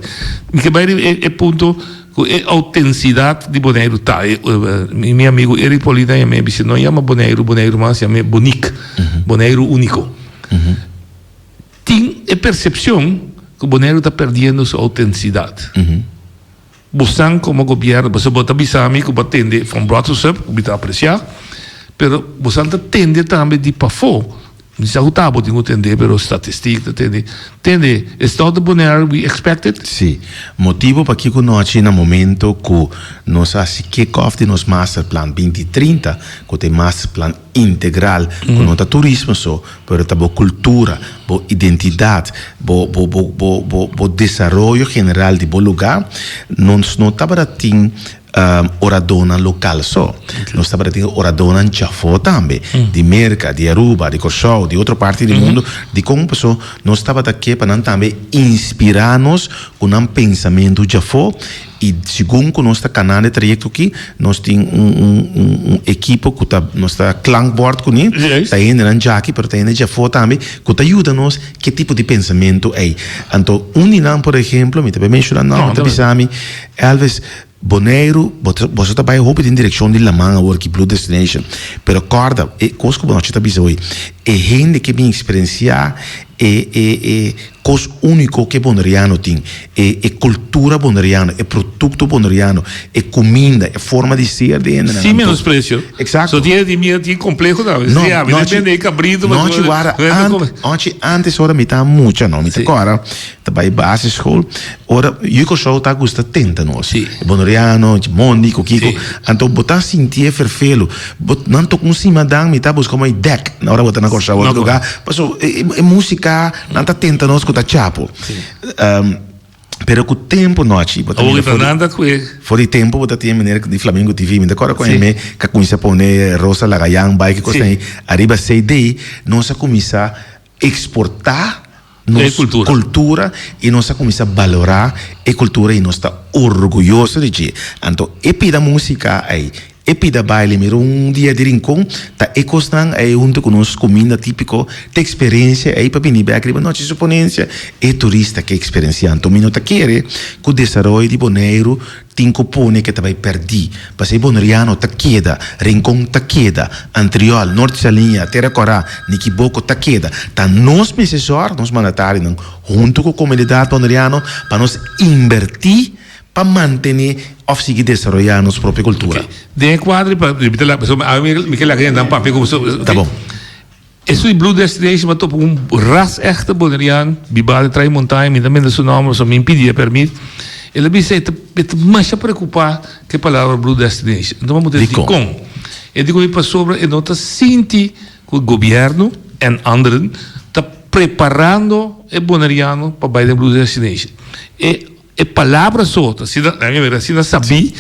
Speaker 2: Mi ke bai riba e punto. Ku e outensidat di Boneiru ta. Mi amigu Eric Paulina yam'é e bisa no yama Boneiru Boneiru mas yam'é Boniek, Boneiru Úniko. Tin e persepshon ku Boneiru ta perdiendo su outensidat. Bosan komo gobièrnu, pasobra bo ta bisa mi ku bo a tende van Brottersup, ku mi ta apresiá, pero bosan ta tende tambe di pafó. Mi sa ku ta bo tin ku tende, pero statistiek ta tende. Tende, it's not the Bonaire we expected.
Speaker 3: Sí. Motibo pakiko no haci na momento cu nos a haci kick off di nos masterplan binti trinta, cu ta e masterplan integral, cu no ta turismo so, pero ta bo cultura, bo identidad, bo bo bo bo bo bo desaroyo general di bo lugar, nos no tabata tin oradónan lokal so. Nos tabata tin oradónan djafó tambe, di Merka, di Aruba, di Kòrsou, di otro parti di mundu. Dikon? Paso nos tabata ke pa nan tambe inspirá nos ku nan pensamentu djafó i segun ku nos ta kanando e trayekto aki, nos tin un un un ekipo ku ta nos ta klankbord kuné, ta hendenan djaki pero ta hende djafó tambe ku ta yuda nos ke tipo di pensamentu ei. Anto un di nan por ehemplo, mi ta bai menshoná nòmber, ta bisa mi, Elvis, Boneiru, bo ta, boso ta bai hopi den direkshon di laman awor ki Blue Destination. Pero kòrda, e kos ku bo nochi ta bisa hoy, e hende ke bin eksperensiá e e e kos úniko ku e boneriano tin, e e kultura boneriano, e produkto boneriano, e kuminda, e forma di ser di hendenan.
Speaker 2: Sin menospresio.
Speaker 3: Eksakto.
Speaker 2: So tin hende tin kompleho tambe.
Speaker 3: No,
Speaker 2: Si ami
Speaker 3: nochi,
Speaker 2: depende e kabrito.
Speaker 3: nochi wara, ant, nochi antes ora mi ta mucha no, mi ta kòrda. Ta bai basisschool. Ora yu Kòrsou ta gusta tenta nos.
Speaker 2: Sí.
Speaker 3: Boneriano, Mondi, ku kiko.
Speaker 2: Sí.
Speaker 3: Anto bo ta sinti e ferfelu. Bo nan toka un simadan mi ta buska un dèk. Ora bo ta na Kòrsou otro lugá. Paso e e músika nan ta tenta nos ku ta chapo.
Speaker 2: Sí.
Speaker 3: Pero ku tempu nochi bo ta
Speaker 2: Awor
Speaker 3: mira
Speaker 2: ta
Speaker 3: for di
Speaker 2: nan ta kue.
Speaker 3: for di tempu bo ta tin e meneer di Flamingo TV. Mi ta kòrda ku
Speaker 2: Sí.
Speaker 3: e ka kuminsá pone Rosa Lagayan bai ki kos
Speaker 2: Sí.
Speaker 3: ahí. Ariba CD nos a kuminsá eksportá nos cultura y nos a cuminsa balora e cultura y nos ta orguyoso di dje. Anto e pida musica ey, e pida baile, mira un dia di Rincon ta e cosnan ey hunto cu nos cuminda tipico ta experiencia ey pa bini bek riba nochi su ponencia e turista ke experiencia. Anto mi no ta kere cu desaroyo di Boneiru Tin ku pone ke ta bai pèrdí. Pasei Boneriano ta keda, Rincon ta keda, Antriol, Nort Saliña, Tera Kòrá, Nikiboko ta keda. Ta nos mester sòrg, nos mandatarionan, huntu ku komunidat boneriano pa nos inbertí pa mantené òf sigui desaroyá nos propio kultura.
Speaker 2: Den e kuadro pa mi ta laga pasobra ami mi ke laga hende nan papia ku boso.
Speaker 3: Ta bon.
Speaker 2: Esun di Blue Destination a topa un ras echte Bonerian, bibá den Trai Montaña, mi ta menda su nomber pasobra mi a pidi e permit. El a bisa e ta e ta masha preocupa cu e palabra Blue Destination. Enton mi a puntra
Speaker 3: Dicon?
Speaker 2: dicon. E di cu mi pasobra e no ta sinti cu e gobierno en anderen ta preparando e Boneriano pa bay den Blue Destination. E E palabra so ta asina, laga mi mira, asina sabí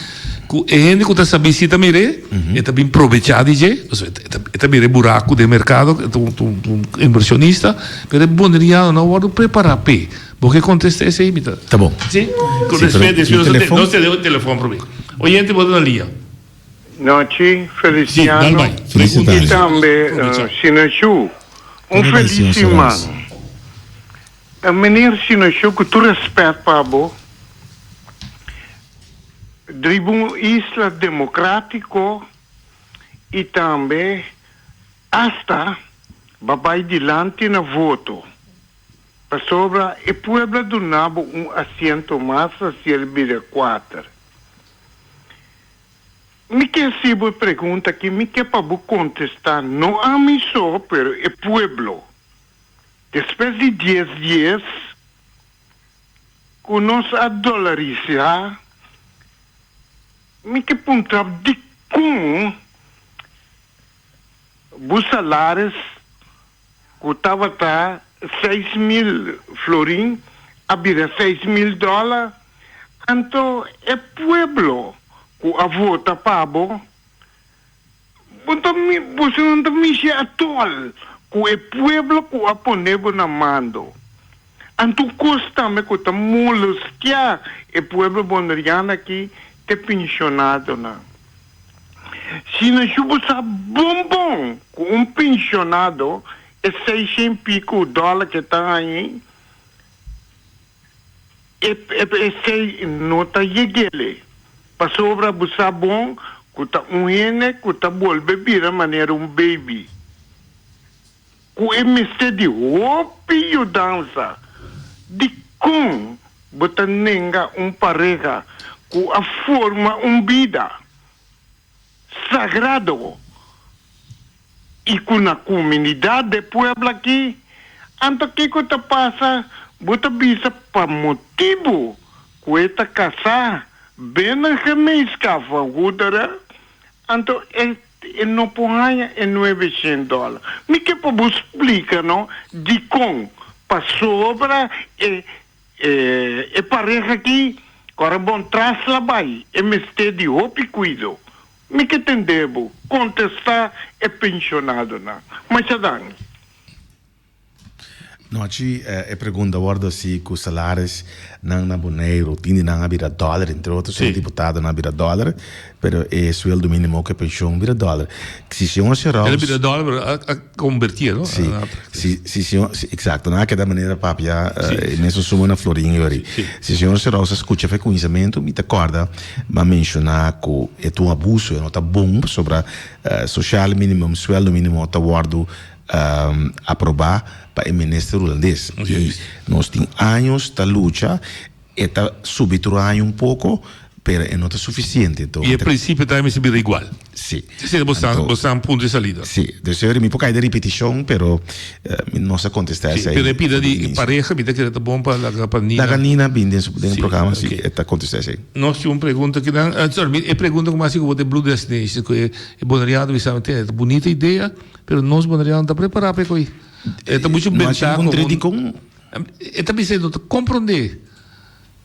Speaker 2: ku e hende ku ta sabí si ta mir'é, e ta bin probechá di dje, pasobra e ta e ta mira e buraku den merkado, e ta un un invershonista, pero e boneriano no a wòrdu prepará p'e. Bo ke kontestá esei? Mi ta.
Speaker 3: Ta bon.
Speaker 2: Si? Ku
Speaker 3: Si, pero
Speaker 2: respet,
Speaker 3: mi
Speaker 2: despues nos ta
Speaker 3: telefon.
Speaker 2: nos tene un telefòn promé. Oyente bo ta na lia.
Speaker 4: Nochi,
Speaker 2: Si, dal
Speaker 4: Feliciano
Speaker 2: bai.
Speaker 3: Felis
Speaker 2: Pregunta
Speaker 4: i
Speaker 3: tardi.
Speaker 4: tambe
Speaker 2: probechá.
Speaker 4: Sinachu. Un
Speaker 3: Kon ta bai,
Speaker 4: felis
Speaker 3: señor
Speaker 4: siman.
Speaker 3: Serrans?
Speaker 4: Meneer Sinocio ku tur respet pa bo, riba un isla demokratiko i tambe hasta ba bai dilanti na voto, pasobra e pueblo a duna bo un asiento mas asi el bira kuater. Mi ke hasi bo e pregunta aki, mi ke pa bo kontestá no ami so pero e pueblo. Despues di dies dies ku nos a dolarisá, mi ke puntra dikon bo salaris ku tabata 6000 florin a bira 6000 dòler, anto e pueblo ku a vota pa bo, bo ta boso no ta mishi atòl ku e pueblo ku a pone bo na mando. Anto un kos tambe ku ta molestiá e pueblo boneriano aki ta e penshonadonan. Si na shu bo sa bon bon ku un penshonado e seishen piku dòler ke ta hañi, e esei no ta yeg'ele, pasobra bo sa bon ku ta un hende ku ta bolbe bira manera un beibi, ku e mester di hopi yudansa. Dikon bo ta nenga un pareha ku a forma un bida sagrado i ku na kumunidat de pueblo aki? Anto kiko ta pasa? Bo ta bisa pa motibu ku e ta kasá binnen gemeenschap van goederen, anto e E no por haña e nuebeshent dòler. Mi ke pa bo splika no dikon. Pasobra e e pareha aki ku ora bon tras la bai e mester di hopi kuido. Mi ke tende bo kontestá e penshonadonan. Masha danki.
Speaker 3: Nochi e pregunta wordo haci cu salaris nan na Boneiru tin di nan a bira dollar, entre otro señor diputadonan a bira dollar, pero e sueldo minimo cu e pension bira dollar. Si señor Seraus.
Speaker 2: El a bira dollar pero a convertie no?
Speaker 3: Si, si, si señor, exacto, nan a keda manera papia e mesun suma na florin yori. Si señor Seraus a scucha fe cuminsamentu mi ta corda mi a menciona cu e ta un abuso, e no ta bon pasobra sociale minimum, sueldo minimo ta wordo aprobá pa e minister hulandes. I nos tin años ta lucha, e ta subi tur aña un poko, pero e no ta sufisiente.
Speaker 2: I e prinsipio tambe mester bira igual.
Speaker 3: Si.
Speaker 2: Esei bo sa, bo sa punto di salida.
Speaker 3: Si. Dus mi por kai den ripetishon, pero mi no sa kontestá esei.
Speaker 2: Pero e pida di pareha mi ta kere ta bon pa laga pa Nina.
Speaker 3: Laga Nina bin den su den programa si e ta kontestá esei.
Speaker 2: Nos tin un pregunta kinan, sorry, e pregunta ku mi a hasi ku bo ta e Blue Destination, ku e boneriano ta bisa mi tene, ta bunita idea. Pero nos boneriano ta prepará pa e koi. E ta muchu bentá
Speaker 3: komo. Dikon?
Speaker 2: E ta bisa e no ta komprondé.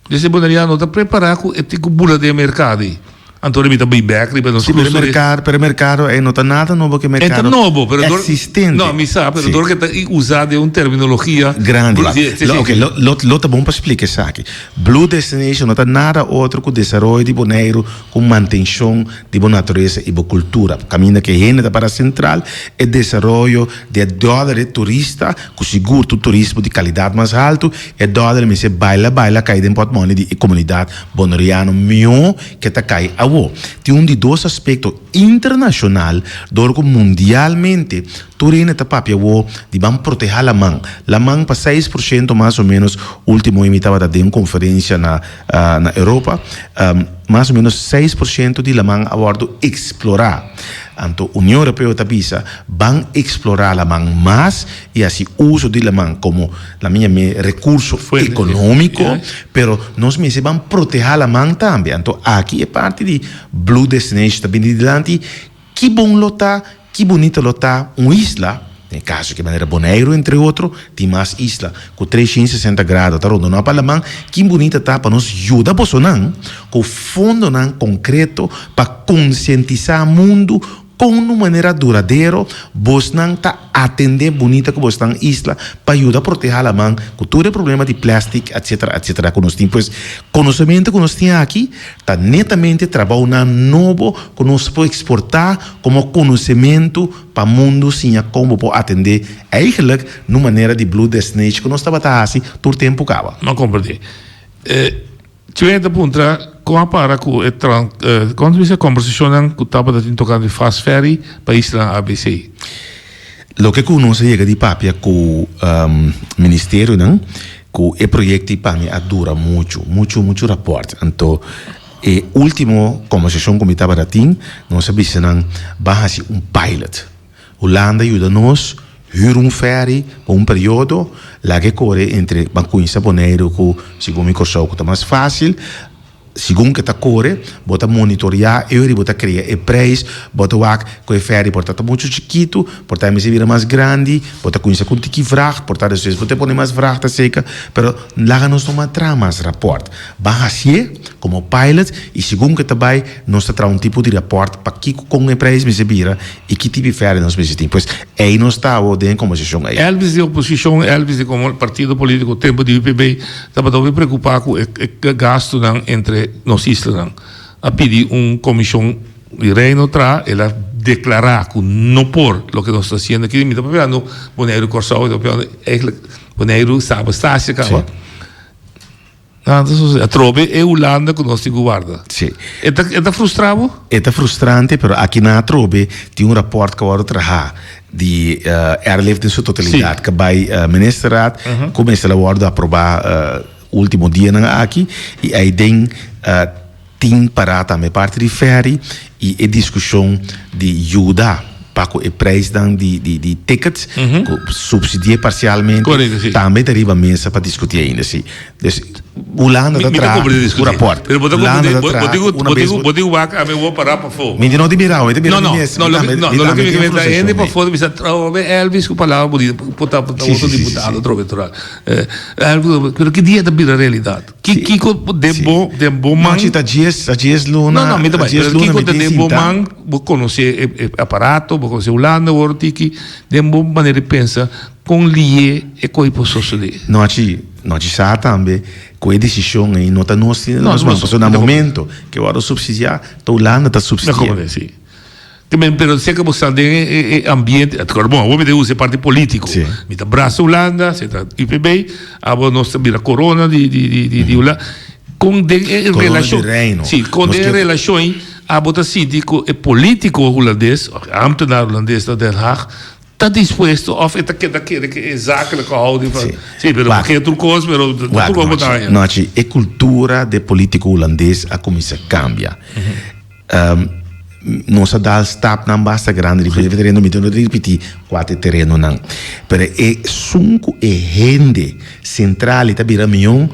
Speaker 2: Des e boneriano no ta prepará ku e tin ku bula den e merkado ei. Anto mi ta bai bèk riba nos
Speaker 3: Sí, pero e merkado, pero e merkado ei no ta nada nobo ku e
Speaker 2: E ta
Speaker 3: merkado
Speaker 2: nobo, pero dor
Speaker 3: eksistente.
Speaker 2: No, mi sa, pero dor ku e ta usá den un terminologia.
Speaker 3: Grandi.
Speaker 2: Sí, sí,
Speaker 3: Lo, oke, lo, lo, lo ta bon pa splika esaki. Blue Destination no ta nada otro ku desaroyo di Boneiru ku mantenshon di bo naturesa i bo kultura. Kaminda ku e hende ta para sentral, e desaroyo di e dòler e turista, ku sigur ta un turismo di kalidat mas haltu, e dòler mester baila baila kai den pòtmòni di e komunidat boneriano mihó ke ta kai awo. Tin un di dos aspekto internashonal dor ku mundialmente tur hende ta papia awo di ban protehá laman. Laman pa 6% mas o ménos, último mi tabata den un konferensia na na Europa, mas o menos 6% di laman a wòrdu eksplorá. Anto Union Europeo ta bisa, ban eksplorá laman mas i hasi uso di laman komo, lamin yam'é, rekurso ekonómiko, pero nos mester ban protehá laman tambe. Anto aki e parti di Blue Destination ta bini dilanti, ki bon lo ta Ki bunito lo ta un isla, den e kaso ke manera Boneiru entre otro, tin mas isla ku 360 grado ta rondoná pa laman, ki bunita ta pa nos yuda bosonan ku fondonan konkreto pa konsientisá mundu. Kon un manera duradero bosnan ta atendé bunita ku bosnan isla pa yuda protehá laman ku tur e problema di plèstik etsetera etsetera ku nos tin. Pues konosementu ku nos tin aki ta netamente trabounan nobo ku nos por eksportá komo konosementu pa mundu siña kon bo por atendé eigentlik na un manera di Blue Destination ku nos tabata hasi tur tempu kaba.
Speaker 2: No komprendé. Chuen ta puntra kon a para ku e kon ta bisa kombersashonnan ku tabata tin tokante fast ferry pa islanan ABC.
Speaker 3: Loke ku nos a yega di papia ku ministerionan ku e proyekto i pa mi a dura muchu, muchu, muchu rapòrt. Anto e ultimo kombersashon ku mi tabata tin nos a bisa nan ban hasi un pilot. Hulanda yuda nos hür un ferry pa un periodo, laga e kore entre ban kuinsa Boneiru ku segun mi Kòrsou ku ta mas fásil. Segun ku e ta kore, bo ta monitoreá e ora i bo ta krea e preis, bo ta wak ku e ferry por ta ta muchu chikitu, por ta mester bira mas grandi, bo ta kuinsa ku un tiki vracht, por ta despues bo ta pone mas vracht aseka, pero laga nos no traha mas rapòrt. Ban hasié komo pilot i segun ku e ta bai nos ta traha un tipo di rapòrt pa kiko kon e preis mester bira i ki tipo di ferry nos mester tin. Pues ei nos ta awor den e kombersashon ei.
Speaker 2: Elvis di oposishon, Elvis di komo partido politiko tempu di UPB tabata hopi preokupá ku e gastunan entre nos islanan. A pidi un komishon di Reino traha, el a deklará ku no por loke nos ta hasiendo aki. Mi ta papiando Boneiru, Kòrsou, mi ta papiando eigentlik Boneiru, Saba, Stasia kaba. Nan ta sosodé. Atrobe e Hulanda ku nos tin ku warda.
Speaker 3: Sí.
Speaker 2: E ta, e ta frustra bo?
Speaker 3: E ta frustrante, pero aki nan atrobe tin un rapòrt ku a wòrdu trahá di Airlift den su totalidat ku a bai Ministerraad, ku mester a wòrdu aprobá último dianan aki, i aiden tin pará tambe parti di ferry i e diskushon di yuda pa ku e preisnan di di di tickets ku supsidi'é parsialmente tambe ta riba mesa pa diskutí ainda si. Dus Hulanda ta traha un rapòrt. Hulanda ta traha una bes.
Speaker 2: Bo tin wak ami bo pará pafó.
Speaker 3: Mi no tin mira mi ta mira mi mes.
Speaker 2: No no no loke mi ta hende pafó ta bisa trobe Elvis ku palabra bonito por ta otro diputado trobe trobe. Pero ki dia ta bira realidat? Ki kiko den bo den bo man.
Speaker 3: No si ta djies ta djies luna.
Speaker 2: No no mi ta bai pero kiko ta den bo man bo konosé e aparato bo konosé Hulanda wor tiki den bo manera di pensa kon lié e koi por sosodé.
Speaker 3: Nochi nochi sa tambe ku e desishon ei no ta nos tin den nos man pasobra na momento ke wòrdu supsidiá ta Hulanda ta supsidiá.
Speaker 2: Pero sea ku bo sta den e ambiente, bon awor mi ta usa e parti politico. Mi ta brasa Hulanda, si ta UPB, abo nos ta bira corona di di Hulanda. Kon den e relashon, si, kon den e relashon ei abo ta sinti ku e politico hulandes, òf e ambtenaar hulandes na Den Haag ta dispuesto òf e ta keda kere ku e zakelijke houding van, si, pero bo ke tur kos, pero tur kos bo ta haña.
Speaker 3: Nochi, e kultura de politico hulandes a kuminsá kambia. Nos a dal stapnan basta grandi riba e tereno, mi no ta ripití kua ta e terenonan. Pero esun ku e hende sentral i ta bira mion,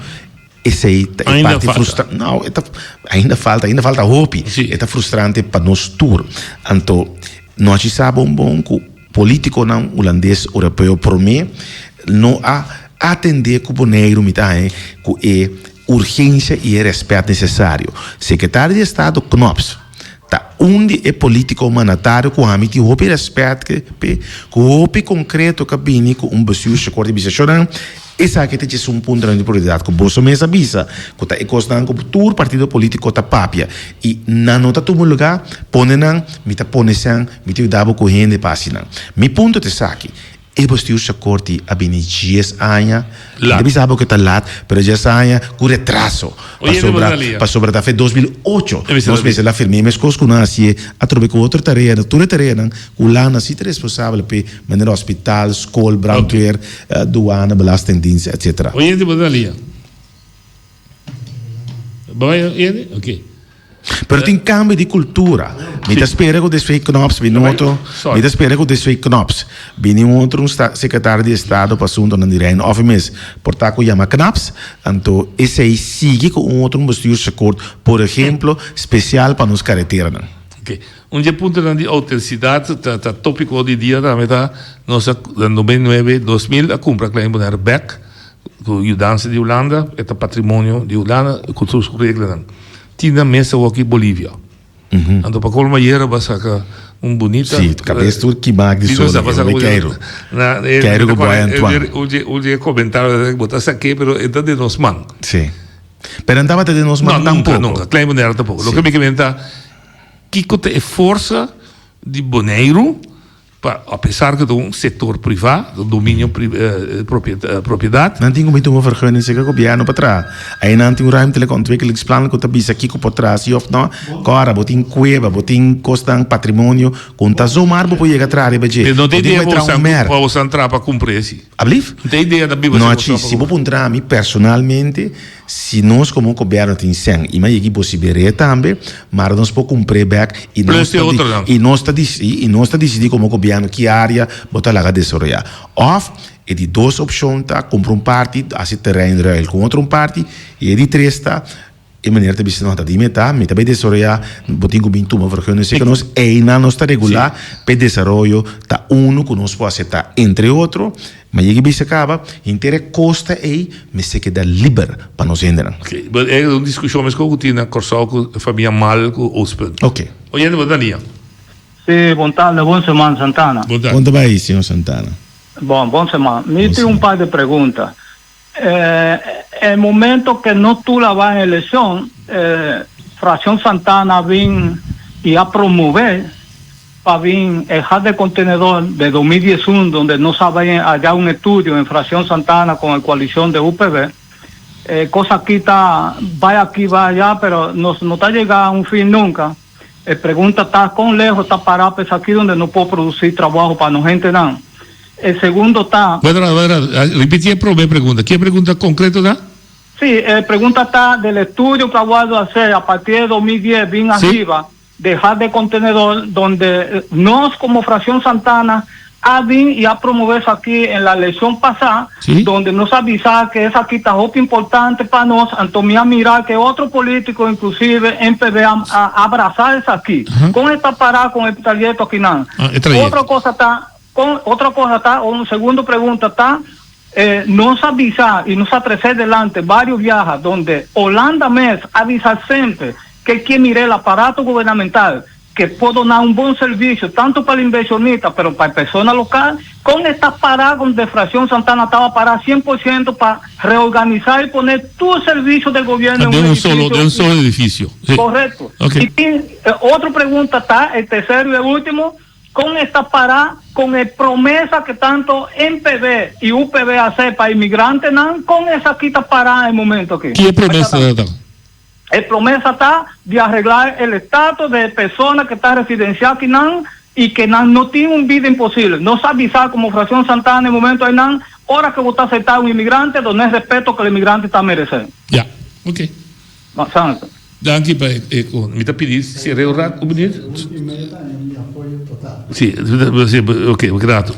Speaker 3: esei ta e parti frustrante. No, e ta, ainda falta, ainda falta hopi. E ta frustrante pa nos tur. Anto, no a sa bon bon ku polítikonan hulandes, oropeo promé no a atendé ku Boneiru, mi ta haña ku e Urgensia i e rèspèt nesesario. Sekretario di Estado Knops ta un di e polítiko mandatario ku ami tin hopi rèspèt p'e, ku hopi konkreto ka bini ku un bestuursakkoord di bisa, Shornan, esaki ta djes un puntonan di prioridat ku boso mes a bisa ku ta e kosnan ku tur partido polítiko ta papia i nan no ta tuma lugá, pone nan, mi ta pone sèn, mi ta yuda bo ku hende pa hasi nan. Mi punto ta esaki, E bestuursakkoord di a bini dies aña, mi ta bisa bo ku ta lat, pero dies aña ku retraso, pasobra pasobra ta fe 2008 nos mester la firm'é meskos ku nan hasié atrobe ku otro tarea, tur e tareanan ku Hulanda si ta responsabel p'e, manera hospital, skol, brandweer, duana, belastingdienst, etcetera.
Speaker 2: Oyente bo ta lia? Bo bai oyente? Oké.
Speaker 3: Pero tin cambio di cultura. Mi ta spera cu despues Knops bini un otro, mi ta spera cu despues Knops bini un otro secretario di estado pa asuntonan di Reino of e mes por ta cu yama Knops, anto esey sigui cu un otro un bestuursakkoord, por ehemplo, special pa nos careteranan.
Speaker 2: Ok. Un di e puntonan di autenticidad ta ta topico di dia tambe ta nos a den 2009, 2000 a cumpra Klein Bonaire bek cu yudansa di Hulanda, e ta patrimonio di Hulanda cu tur su reglanan. Tin nan mes awor aki Bolivia. Anto pa colmo ayera bo a saca un bunita.
Speaker 3: Sí, cabes tur kimak di sol, e hombre keiro. Keiro cu Boy Antoine.
Speaker 2: Un dje comentario bo ta saké pero e ta den nos man.
Speaker 3: Sí. Pero no tabata den nos man tampoco.
Speaker 2: No, nunca, nunca. Klein Bonaire tampoco. Loke mi ke meen ta, kiko ta e forsa di Boneiru Pa apesar ku ta un sektor privá, ta un dominio propiedat.
Speaker 3: Nan tin ku bin tuma vergunning serka gobièrnu pa traha. Ei nan tin un ruimtelijke ontwikkelingsplan ku ta bisa kiko por traha si òf nò. Kòrda, bo tin kueba, bo tin kosnan, patrimonio ku no ta zomaar bo por yega traha riba dje.
Speaker 2: No
Speaker 3: tin
Speaker 2: idea pa bosan traha pa kumpra esi.
Speaker 3: Ablief?
Speaker 2: No tin idea ta biba
Speaker 3: si bosan pa kumpra. Si bo puntra mi personalmente, Si nos komo gobièrnu tin sèn i m'a yegi bosiber'é tambe, mara nos por kumpr'é bèk i nos ta i nos ta i nos ta disidí komo gobièrnu ki área bo ta laga desaroyá. Òf e di dos opshon ta kumpra un parti, hasi terreinruil ku otro un parti i e di tres ta e manera ta bisa no ta di mi ta, mi ta bai desaroyá, bo tin ku bin tuma vergunning si ke nos einan nos ta regulá pa e desaroyo ta unu ku nos por aseptá entre otro. Ma yega bisa kaba, henter e kosta ei mester keda liber pa nos hendenan.
Speaker 2: Ok, but e un diskushon meskos ku tin na Kòrsou ku famia Mal ku Oostpunt.
Speaker 3: Ok.
Speaker 2: Oyente bo ta nia.
Speaker 5: Sí, bon tarde, bon seman Santana.
Speaker 2: Bon tarde.
Speaker 3: Kon ta bai, señor Santana?
Speaker 5: Bon, bon seman. Mi tin un par de pregunta. E momento ke no Tula ba en elekshon, Fraccion Santana a bin i a promove pa bin e hub de contenedor de 2011 donde nos a bay haya un estudio en Fraccion Santana con e coalicion de UPB. E cosa aki ta bay aki bay aya pero nos no ta yega a un fin nunca. E pregunta ta con lejos ta para pa esaki donde no por produci trabaho pa nos hentenan. E segundo ta.
Speaker 2: Wait rato, wait rato. Ripiti e prome pregunta. Ki e pregunta concreto ta?
Speaker 5: Sí, e pregunta ta del estudio que a wordo hacer a partir de 2010 bin arriba de hub de contenedor donde nos como Fracción Santana a bin y a promove esaki en la eleccion pasa donde nos a bisa que esaki ta hopi importante pa nos anto mi a mira que otro politico inclusive NPB a abraza esaki. Con e ta para con e trayecto akinan? Otro cosa ta Con otro cosa ta, un segundo pregunta ta, nos a bisa y nos a trece delante varios biaha donde Holanda mes a bisa semper que kier mira el aparato gubernamental que por dona un bon servicio tanto pa el inversionista pero pa e persona local, con esta para con de Fraccion Santana taba para 100% pa reorganisa y pone tur servicio del gobierno en
Speaker 2: un edificio. Den un solo edificio.
Speaker 5: Correcto. Y tin otro pregunta ta, el tercero y el ultimo, Kon e ta pará kon e promesa ke tanto NPB i UPB a hase pa imigrantenan? Kon esaki ta pará e momento aki?
Speaker 2: Ki e promesa ta?
Speaker 5: E promesa ta di arreglá el estatus de e persona ke ta residensiá akinan i ke nan no tin un bida imposible. Nos a bisa komo Fraccion Santana e momento einan, ora ke bo ta aceptá un imigrante, don'é respeto ke el imigrante ta meresé.
Speaker 2: Ya, ok.
Speaker 5: Santo.
Speaker 2: Danki pa e con. Mi ta pidi cierre un rat, un minuut. Si, si, ok, grato.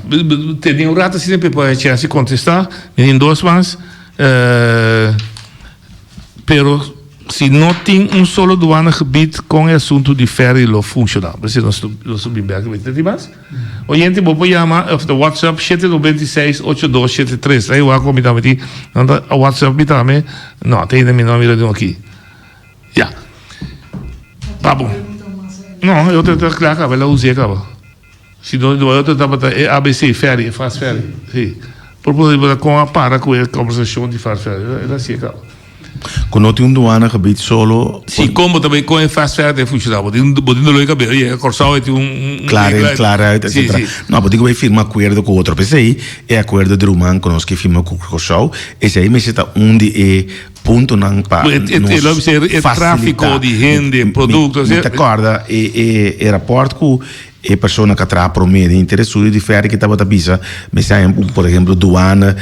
Speaker 2: Tene un rato asina pa e por haya chance di contesta. Mi tin dos mas. Pero si no tin un solo douanegebied, con e asunto di ferry lo funciona? Por nos lo bin bek. Mi tin mas? Oyente bo por yama of ta WhatsApp 796 8273. Ai wak mi tambe tin nan ta WhatsApp mi tambe. No, te ainda mi no a mira di aki. Ya. Papo. No, e otro ta kla kaba, el a us'é kaba. Si no, e otro tabata e ABC ferry, e fast ferry. Si. Por por bo ta kon a para ku e kombersashon di fast ferry. El a hasié kaba.
Speaker 3: Ku no tin un duana gebied solo.
Speaker 2: Si, kon bo ta bay kon e fast ferry ta funshoná? Bo tin bo tin doló di kabes. Oye, Kòrsou e tin un
Speaker 3: Klaar in, klaar uit, etcetera. No, bo tin ku bay firma akuerdo ku otro. P'esei e akuerdo di ruman ku nos ke firma ku Kòrsou, esei mester ta un di e puntonan pa
Speaker 2: nos
Speaker 3: fasilitá.
Speaker 2: E tráfiko di hende, produkto.
Speaker 3: Mi ta kòrda e e rapòrt ku E persona ku a traha promé den inter estudio di ferry ki tabata bisa mester haña un por ehemplo duana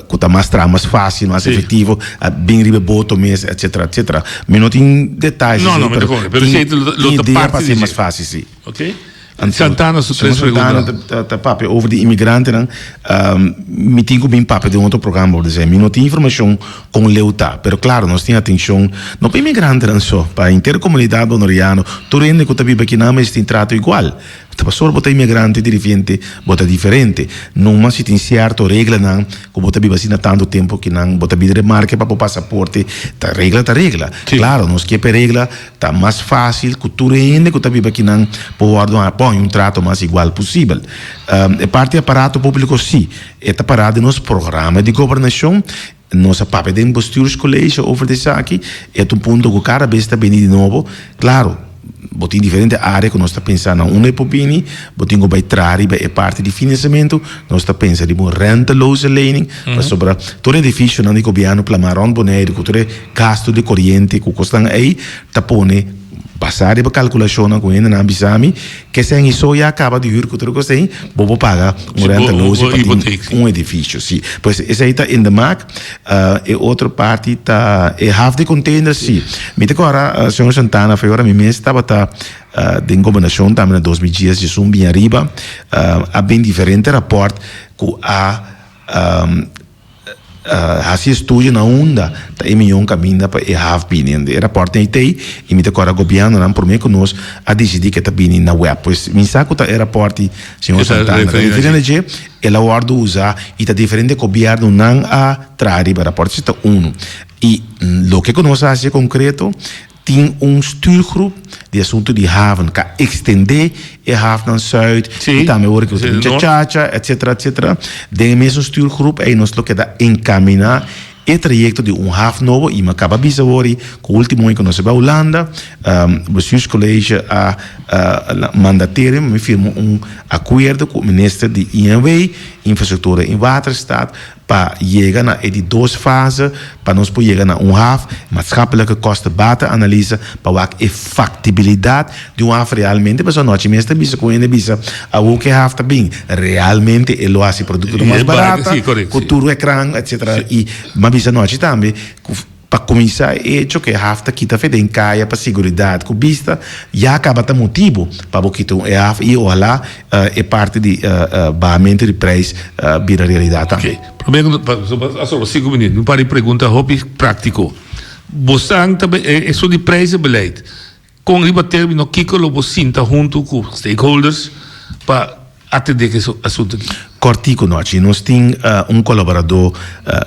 Speaker 3: ku ta mas traha mas fásil mas efektivo a bin riba e boto mes etcetera etcetera. Mi no tin detayes
Speaker 2: así pero tin
Speaker 3: idea pa hasi mas fásil si.
Speaker 2: Santana su tres pregunta.
Speaker 3: Santana ta papia over di imigrantenan mi tin ku bin papia den otro programa por esei mi no tin informashon kon leu ta pero klaro nos tin atenshon no pa imigrantenan so pa henter komunidat boneriano tur hende ku ta biba akinan mester tin trato igual. Ta pasobra bo ta inmigrante diripiente bo ta diferente. Numa si tin sierto reglanan ku bo ta biba asina tantu tempu ki nan bo ta bini remarke pa bo pasaporte. Ta regla ta regla. Klaro nos ke pa e regla ta mas fásil ku tur hende ku ta biba akinan por wòrdu por haña un trato mas igual posibel. E parti aparato públiko sí e ta pará den nos programa di gobernashon. Nos a papia den bestuurscollege over di esaki. E ta un punto ku kada bes ta bini di nobo. Klaro, bo tin diferente área ku nos ta pensa na unda e por bini. Bo tin ku bai traha riba e parti di finansiamentu. Nos ta pensa riba un renteloze lening, pasobra tur edifisionan di gobièrnu plamá rònt Boneiru ku tur e gastu di koriente ku kosnan ei ta pone basá riba kalkulashonnan ku hendenan a bisa mi. Kesen i so ya kaba di hür ku tur kos ei, bo por paga un renteloze pa tin un edifisio. Si. Pues esei ta in de maak. E otro parti ta e haf di container, si. Mi ta kòrda, señor Santana, fe ora mi mes tabata den gobernashon tambe na 2010, djesun bin ariba, a bin diferente rapòrt ku a Hasi estudio na unda ta e miyon kaminda pa e haf bini. E rapòrt ei t'ei i mi ta kòrda gobièrnunan promé ku nos a disidí ku e ta bini na wèp. Pues mi sa ku ta e rapòrt di señor Santana ta referí na dje, el a wòrdu usá i ta diferente gobièrnunan a traha riba e rapòrt. Esei ta unu. I loke ku nos a hasi konkreto Tin un stuurgroep di asuntu di haven ka extende e hafnan zuid y tambe ora cu tin Chachacha etcetera etcetera. Den e mesun stuurgroep ey nos lo keda encamina e trayecto di un haf nobo y mi a caba bisa awor y cu ultimo aña cu nos a bay Hulanda Bestuurscollege a mandateer mi firma un acuerdo cu minister di INW, Infrastructura en Waterstaat, Pa yega na e di dos fase, pa nos por yega na un haf, maatschappelijke kosten-batenanalyse, pa wak e factibilidad di un haf realmente, pasobra anochi mes ta bisa cu hende bisa, awor cu e haf ta bin, realmente e lo haci productonan mas barata, cu tur e kran, etcetera. Y m'a bisa anochi tambe cu. Pa kuminsá e echo ku e haf ta kita fe den kaya pa siguridat ku bista ya kaba ta motibu pa bo kita un e haf i ohalá e parti di bahamentu di preis bira realidat tambe.
Speaker 2: Oke, promé ku a sobra sinku minüt, mi un par di pregunta hopi práktiko. Bosan ta esun di prijzenbeleid, Kon riba termino kiko lo bo sinta huntu ku stakeholders pa atendé ku e asuntu aki?
Speaker 3: Kòrtiku nochi, nos tin un kolaboradó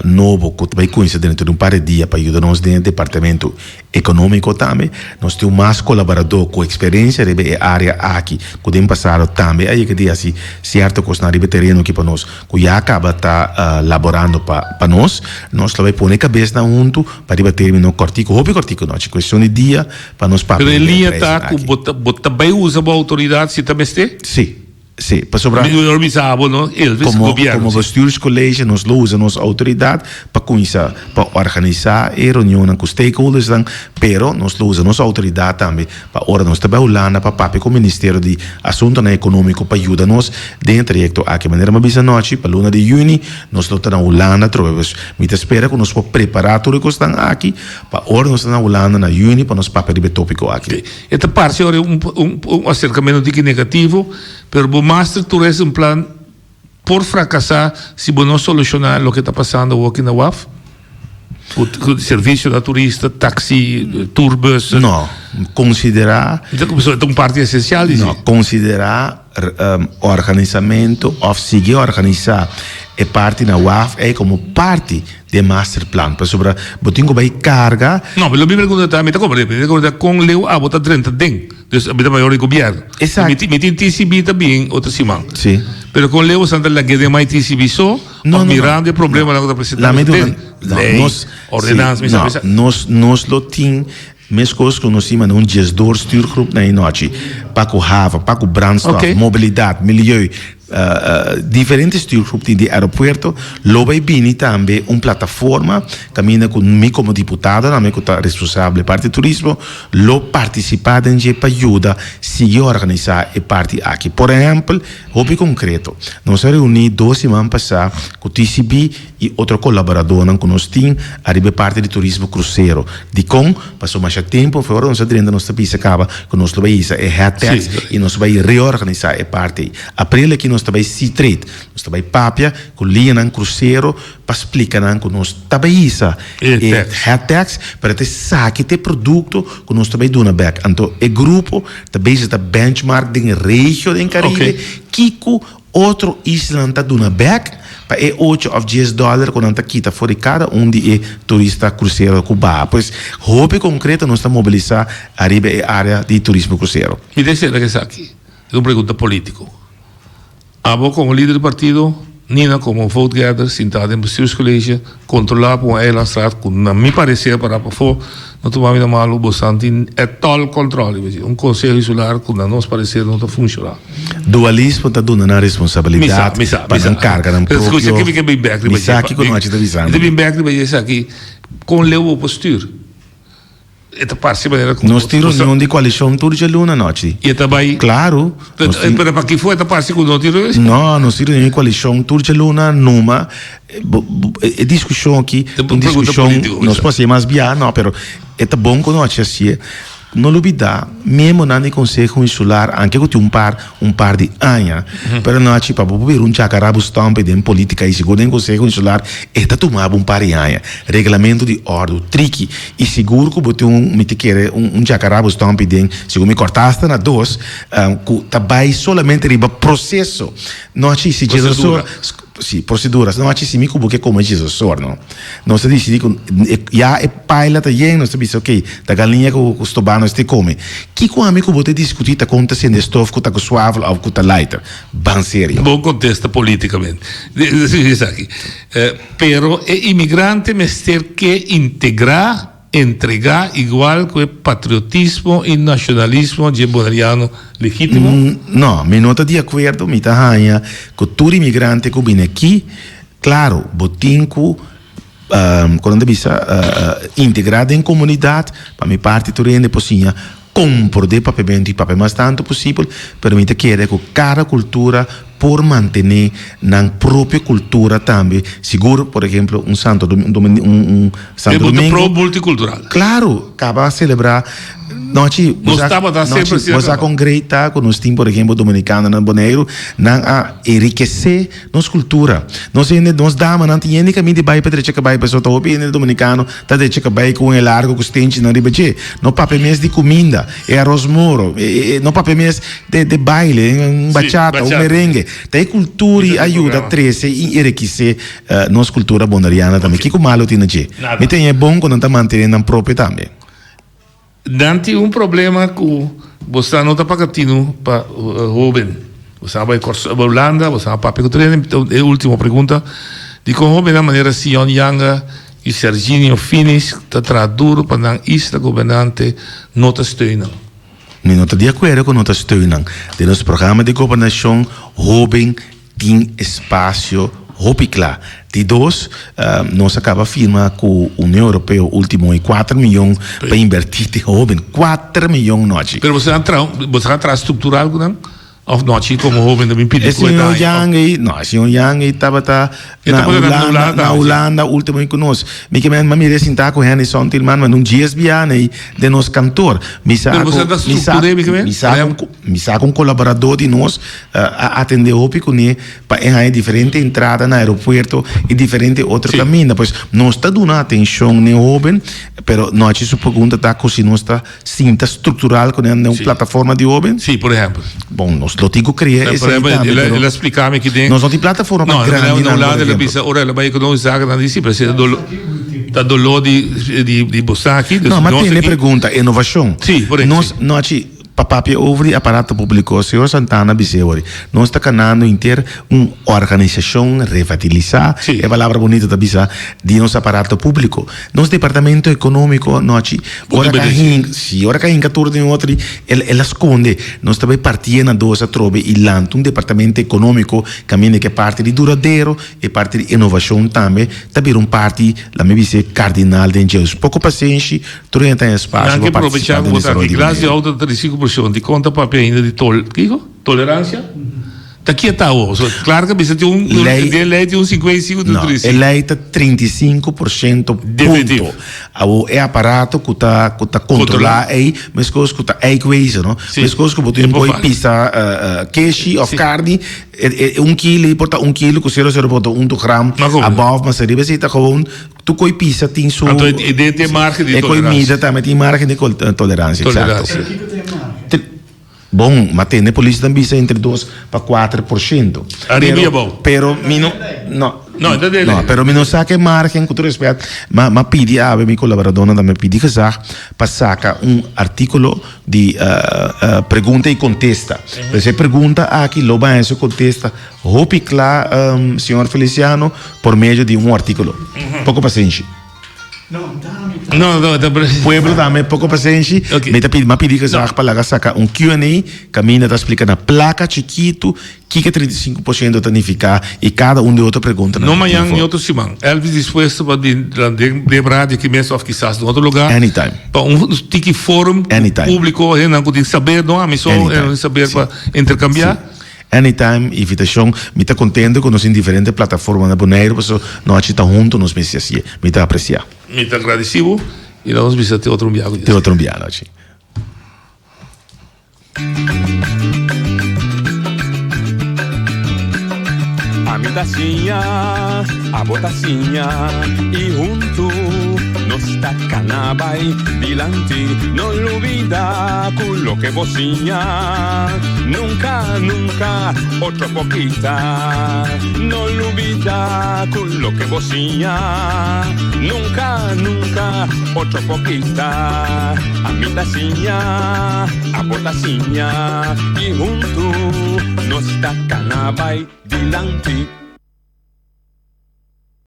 Speaker 3: nobo ku ta bai kuminsá dentro di un par di dia pa yuda nos den e departamento ekonómiko tambe. Nos tin un mas kolaboradó ku eksperensia riba e área aki ku den pasado tambe a yega di hasi sierto kosnan riba e tereno aki pa nos ku ya kaba ta laborando pa nos. Nos lo bai pone kabesnan huntu pa riba término kòrtiku, hopi kòrtiku nochi, kuestion di dia. Pa nos papia
Speaker 2: Pero e
Speaker 3: di
Speaker 2: liña
Speaker 3: empresa
Speaker 2: ta ku
Speaker 3: aki.
Speaker 2: bo ta bo ta bai usa bo outoridat si ta mester?
Speaker 3: Sí, sí, pasobra
Speaker 2: Mi no bisa abo no, Elvis,
Speaker 3: komo
Speaker 2: gobierno,
Speaker 3: komo
Speaker 2: sí.
Speaker 3: bestuurscollege nos lo usa nos outoridat pa kuminsá pa organisá e reunionnan ku stakeholdersnan, pero nos lo usa nos outoridat tambe pa ora nos ta bai Hulanda pa papia ku Ministerio di Asuntonan Ekonómiko pa yuda nos den e trayekto aki. Manera mi a bisa anochi, pa luna di yüni nos lo ta na Hulanda atrobe. Pues mi ta spera ku nos por prepará tur e kosnan aki Pa ora nos ta na Hulanda na juni pa nos papia riba e topico aki.
Speaker 2: E ta parse ora un un acercamento tiki negativo, pero bo master tourism plan por fracasa si bo no soluciona loke ta pasando awor aki na waf? Cu servicio na turista, taxi, tourbussen.
Speaker 3: No, considera.
Speaker 2: E ta un parti esencial di.
Speaker 3: No, considera organisamento of sigui organisa e parti na waf ey como parti di e masterplan pasobra bo tin ku bai karga.
Speaker 2: No, pero lo mi pregunta ta, mi ta komprende, mi ta pregunta kon leu abo ta drenta den, dus mi ta mayor di gobierno.
Speaker 3: Exacto.
Speaker 2: Mi tin, mi tin TCB ta bin otro siman.
Speaker 3: Si.
Speaker 2: Pero kon leu boso ta lag'é den mai TCB so,
Speaker 3: No,
Speaker 2: of
Speaker 3: no, no.
Speaker 2: mirando e problemanan ku ta presentá
Speaker 3: Lame
Speaker 2: den
Speaker 3: duna, no,
Speaker 2: lei,
Speaker 3: nos,
Speaker 2: ordenansa,
Speaker 3: si,
Speaker 2: mi sa
Speaker 3: no,
Speaker 2: bisa.
Speaker 3: nos, nos lo tin meskos ku nos tin manda un diesdor stuurgroep na e nochi pa ku haven, pa ku brandstof,
Speaker 2: Oké.
Speaker 3: mobilidat, milieu. Diferente stuurgroep tin di aeropuerto lo bay bini tambe un plataforma caminda cu mi como diputado tambe cu ta responsable parti turismo lo participa den dje pa yuda sigui organisa e parti aki. Por ehempel, hopi concreto, nos a reuni dos siman pasa cu TCB y otro colaboradornan cu nos tin ariba e parti di turismo crucero. Dicon? Pasobra masha tempo for ora nos a drenta nos ta bisa caba cu nos lo bay hisa e head tax y nos lo bay reorganisa e parti ey. April aki nos. nos ta bai Seatrade, nos ta bai papia ku liñanan krusero pa splika nan ku nos ta bai hisa e head tax, pero ta esaki ta e produkto ku nos ta bai duna bèk. Anto e grupo ta bezig ta benchmark den regio den Karibe kiko Otro islanan ta duna bek pa e ocho of dies dollar ku nan ta kita for di kada un di e turista krusero ku baha. Pues hopi konkreto nos ta mobilisá ariba e área di turismo krusero.
Speaker 2: Mi ta sera ku esaki ta un pregunta polítiko. Abo komo lider di partido, Nina komo vote getter sintá den bestuurscollege, kontrolá pa un eilandsraad ku na mi pareser pará pafó, no tuma mi na malu, bosan tin etòl kòntròl, un konseho insular ku na nos pareser no ta funshoná.
Speaker 3: Dualismo ta duna nan responsabilidad pa nan carga nan propio. Mi sa kico nochi ta bisando.
Speaker 2: Mi ta bin bek riba esaki. Con leu bo por stuur? E ta parse manera cu.
Speaker 3: Nos tin reunion di coalicion tur djaluna nochi.
Speaker 2: Y e ta bay.
Speaker 3: Claro.
Speaker 2: Pero pa kifo e ta parse cu no tin reunion?
Speaker 3: No, nos tin reunion di coalicion tur djaluna numa. E discusion aki ta un discusion nos por hacié mas bia no, pero e ta bon cu nochi hacié. No lubidá, miembronan di Konseho Insular, anke ku tin un par un par di aña, pero no haci pa bo por bira un chakarabu stompe den politica y sigur den Konseho Insular e ta tuma bo un par di aña. Reglamento di ordu, triki, y sigur ku bo tin un, mi ta kere, un un chakarabu stompe den, sigur mi kòrta asta na dos, ku ta bai solamente riba proseso. No haci si
Speaker 2: Procedura.
Speaker 3: Si, procedura. No haci si mi cu bo ke come Jesus sor, no. Nos ta dicidi cu ya e paila ta yen, nos ta bisa ok, ta galiña cu cu stobá nos te come. Kico ami cu bo ta discuti ta con ta cende stof cu ta cu swavel of cu ta lighter? Ban serio.
Speaker 2: Bon contesta politicamente. Esaki. Pero e imigrante mester ke integra. Entregá igual ku e patriotismo i nashonalismo dje boneriano legítimo?
Speaker 3: No, mi no ta di akuerdo. Mi ta haña ku tur imigrante ku bini aki, klaro, bo tin ku, kon nan ta bisa, integrá den komunidat. Pa mi parti tur hende por siña Komprondé papiamentu i papia mas tantu posibel, pero mi ta kere ku kada kultura por mantené nan propio kultura tambe. Sigur, por ehemplo, un Santo Domingo, un
Speaker 2: Santo Domingo. Bo ta pro multikultural.
Speaker 3: Klaro, kaba selebrá nochi.
Speaker 2: Nos tabata semper
Speaker 3: asina. Bo sa kon great ta ku nos tin, por ehemplo, dominikanonan na Boneiru, nan a enrikesé Nos cultura. Nos hende, nos damanan tin hende caminda di bay pa drecha cabay pasobra ta hopi hende dominicano ta drecha cabay cu un e largo cu stenchinan riba dje. No papia mes di cuminda, e aros moro, e no papia mes de de baile, un bachata, un merengue. Ta e cultura y a yuda trece y enriquece nos cultura boneriana tambe. Kico malo tin na dje? Mi ta haya bon cu nan ta mantene nan propio tambe.
Speaker 2: Nan tin un problema ku bosa no ta paga tinu pa hoben. Bosa a bai Kòrsou, bai Hulanda, bosa a papia ku tur hende. E ultimo pregunta, dikon hobennan manera Sion Yanga i Serginio Finis ta traha duru pa nan isla gobernante no ta steun nan?
Speaker 3: Mi no ta di akuerdo ku no ta steun nan. Den nos programa di gobernashon hoben Tin espacio hopi cla. Di dos, nos a caba firma cu Union Europeo ultimo y cuater miyon pa inverti den hoben. Cuater miyon nochi.
Speaker 2: Pero boso a traha, boso a traha structural cu nan? Of nochi como hoben ta bin pidi cu e
Speaker 3: ta? E señor Yang ey, no, e señor Yang ey tabata na Hulanda, na Hulanda ultimo y cu nos. Mi ke men, m'a mira e sinta cu Henry Sontilman, ma nun djies biaha ey den nos kantoor. Mi sa
Speaker 2: cu, mi sa,
Speaker 3: mi sa cu, mi sa cu un colaborador di nos A atendé hopi kuné pa e haña diferente entrada na aeropuerto i diferente otro kaminda. Pues nos ta duna atenshon n'e hóben, pero nochi su pregunta ta ku si nos ta sinta struktural kuné den un plataforma di hóben.
Speaker 2: Sí, por ehèmpel.
Speaker 3: Bon, nos lo tin ku krea esei tambe, pero
Speaker 2: El a splika mi ki den.
Speaker 3: Nos no tin plataforma pa grandinan, por
Speaker 2: ehèmpel. El a bisa ora el a bai economische zaken nan di si, pero esei ta doló di bo sa aki.
Speaker 3: No, ma tene pregunta, enovashon.
Speaker 2: Sí, por ehèmpel.
Speaker 3: Nos nochi. Pa papia over di aparato publico, señor Santana bis'é wori, nos ta canando henter un organisacion revatilisa, e palabra bonito ta bisa, di nos aparato publico. Nos departamento economico nochi, ora ca hinca, si, ora ca hinca tur den otro, el, el a sconde. Nos ta bay parti'é na dos atrobe y lanta un departamento economico caminda cu e parti di duradero, e parti di innovacion tambe ta bira un parti, lami bis'é, cardinal den dje. Dus poco pasenshi. Tur hende ta en espacio
Speaker 2: pa participa den desaroyo di Boneiru. Glas di auto ta 35 por ciento. Dikon ta papia ainda di tol, kiko? Tolerancia? Ta ki e ta awo? So, klaar ku bisa tin un,
Speaker 3: Lei-
Speaker 2: den lei tin un 55, tin un
Speaker 3: No,
Speaker 2: 35.
Speaker 3: e lei ta 35%
Speaker 2: Definitief.
Speaker 3: punto. Awo e aparato ku ta ku ta kontrolá ei, meskos ku ta eikwezen, no?
Speaker 2: Sí.
Speaker 3: Meskos ku bo tin
Speaker 2: E por
Speaker 3: koi
Speaker 2: fala.
Speaker 3: pisa keshi òf
Speaker 2: Sí.
Speaker 3: karni, e, e, un kilo ei por ta un kilo ku sero sero punto un gram
Speaker 2: Maar goed.
Speaker 3: above, mas ariba esei ta gewoon tur koi pisa tin su
Speaker 2: Anto e e den tin margen di
Speaker 3: E koi
Speaker 2: toleransia.
Speaker 3: mida tambe tin margen di kol- toleransia, exacto.
Speaker 2: Toleransia.
Speaker 3: Bon, ma tende polis ta bisa entre dos pa kuater por shento.
Speaker 2: Ariba
Speaker 3: Pero
Speaker 2: y abou.
Speaker 3: pero mi no no
Speaker 2: No, ta dele.
Speaker 3: no, pero mi no sa ke margen ku tur respet ma ma pidi awe mi kolaboradornan tambe pidi gezag pa saka un artikulo di pregunta y kontesta. Pues e pregunta aki lo baña su kontesta hopi kla señor Feliciano por medio di un artikulo. Poko pasenshi.
Speaker 2: No, no, ta
Speaker 3: Pueblo tambe poko pasenshi.
Speaker 2: Ok.
Speaker 3: Mi ta pidi, m'a pidi gezag pa laga saka un Q&A kaminda ta splika na plaka chikitu kiko 35% ta nifiká i kada un di otro preguntanan
Speaker 2: No
Speaker 3: ku tin
Speaker 2: mañan ni
Speaker 3: for.
Speaker 2: otro siman. Elvis dispuesto pa bin den den radio aki mes of kisas den otro lugá.
Speaker 3: Anytime.
Speaker 2: Pa un tiki forum ku
Speaker 3: Anytime.
Speaker 2: públiko, hendenan ku tin saber, no ami so,
Speaker 3: Anytime.
Speaker 2: saber
Speaker 3: Sí.
Speaker 2: pa interkambiá.
Speaker 3: Sí. Anytime invitacion, mi ta contento cu nos tin diferente plataforma na Boneiru paso no haci ta hunto nos mester hacié. Mi ta aprecia.
Speaker 2: Mi ta agradeci bo y nos bisa te otro un biaha cu Dios
Speaker 3: Te otro un biaha nochi.
Speaker 1: Ami ta siña, abo ta siña y hunto nos ta cana bay dilanti. No lubida cu loke bo siña nunca, nunca otro por kita. No lubida cu loke bo siña nunca, nunca otro por kita. Ami ta siña, abo ta siña y hunto nos ta cana bay dilanti.